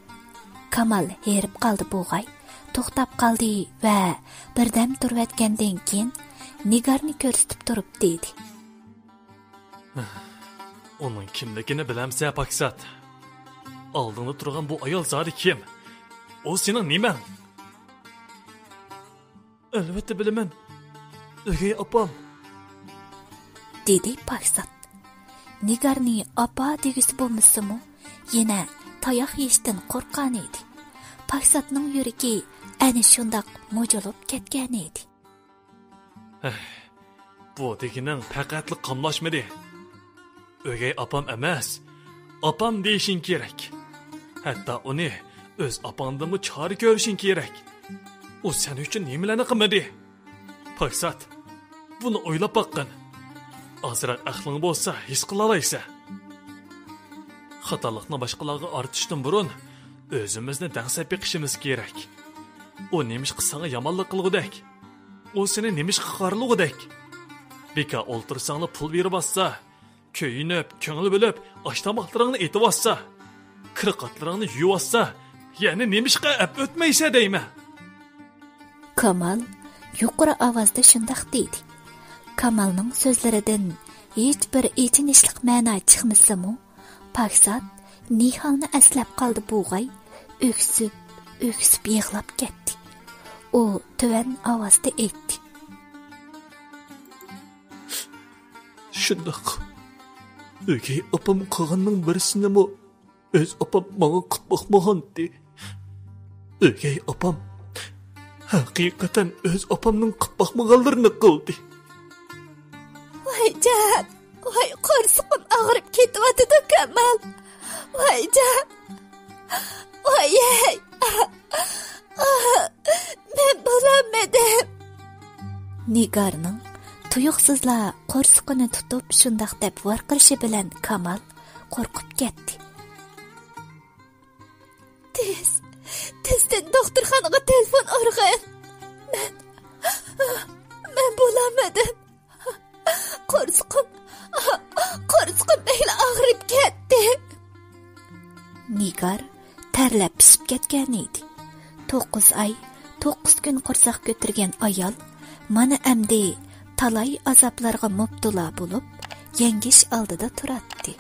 كامال ھېرىپ قالدى بوغاي، توختاپ قالدى ۋە بىردەم تۇرۇۋەتكەندىن كېيىن نىگارنى كۆرسىتىپ تۇرۇپ دېدى. ئۇنىڭ كىملىكىنى بىلەمسە، پاكسات؟ ئالدىڭدا تۇرغان بۇ ئايال زادى كىم؟ ئۇ سېنىڭ نېمەڭ؟ ئەلۋەتتە بىلىمەن. ئۆگەي ئاپام. دېدى پاكسات. نىگارنى ئاپا دېگۈسى بولمىسىمۇ، يەنە تاياق يېيىشتىن قورققان ئىدى. پاكساتنىڭ يۈرىكى ئەنە شۇنداق مۇجۇلۇپ كەتكەن ئىدى. ھەي، بۇ دېگىنىڭ پەقەتلا قاملاشمىدى. ئۆگەي ئاپام ئەمەس، ئاپام دېيىشىڭ كېرەك. ھەتتا ئۇنى ئۆز ئاپاڭدىنمۇ چارە كۆرۈشۈڭ كېرەك. ئۇ سەن ئۈچۈن نېمىلەرنى قىلمىدى؟ پاكسات، بۇنى ئويلاپ باققىن. ئازراق ئەقلىڭ بولسا، ھېس قىلالايسەن. خاتالىقنى باشقىلارغا ئارتىشتىن بۇرۇن، ئۆزىمىزنى دەڭسەپ بېقىشىمىز كېرەك. ئۇ نېمىشقا ساڭا يامانلىق قىلغۇدەك؟ ئۇ سېنى نېمىشقا خارلىغۇدەك؟ بىكار ئولتۇرساڭلا پۇل بېرىۋاتسا، كۆيۈنۈپ، كۆڭۈل بۆلۈپ، ئاش-تاماقلىرىڭنى ئېتىۋاتسا، كىر-قاتلىرىڭنى يۇيۇۋاتسا، يەنە نېمىشقا ئەپ ئۆتمەيسەن دەيمەن؟ كامال يۇقىرى ئاۋازدا شۇنداق دېدى. كامالنىڭ سۆزلىرىدىن ھېچبىر ئېچىنىشلىق مەنا چىقمىسىمۇ، پاكسات نىھالنى ئەسلەپ قالدى بوغاي، ئۆكسۈپ، ئۆكسۈپ يىغلاپ كەتتى. ئۇ تۆۋەن ئاۋازدا ئېيتتى. شۇنداق. ئۆگەي ئاپام قىلغاننىڭ بىرسىنىمۇ ئۆز ئاپام ماڭا قىلىپ باقمىغانتى. ئۆگەي ئاپام ھەقىقەتەن ئۆز ئاپامنىڭ قىلىپ باقمىغانلىرىنى قىلدى. ۋاي جان، ۋاي قورسىقىم ئاغرىپ كېتىۋاتىدۇ كامال. ۋايجان، ۋايەي، مەن بولالمىدىم. نىگارنىڭ تۇيۇقسىزلا قورسىقىنى تۇتۇپ شۇنداق دەپ ۋارقىرىشى بىلەن كامال قورقۇپ كەتتى. تېز، تېزدىن دوختۇرخانىغا تېلېفون ئۇرغىن. مەن، مەن بولالمىدىم. قورسىقىم، قورسىقىم بەكلا ئاغرىپ كەتتى. نىگار تەرلەپ پىشىپ كەتكەن ئىدى. توققۇز ئاي، توققۇز كۈن قورساق كۆتۈرگەن ئايال مانا ئەمدى تالاي ئازابلارغا مۇپتىلا بولۇپ، يەڭگىش ئالدىدا تۇراتتى.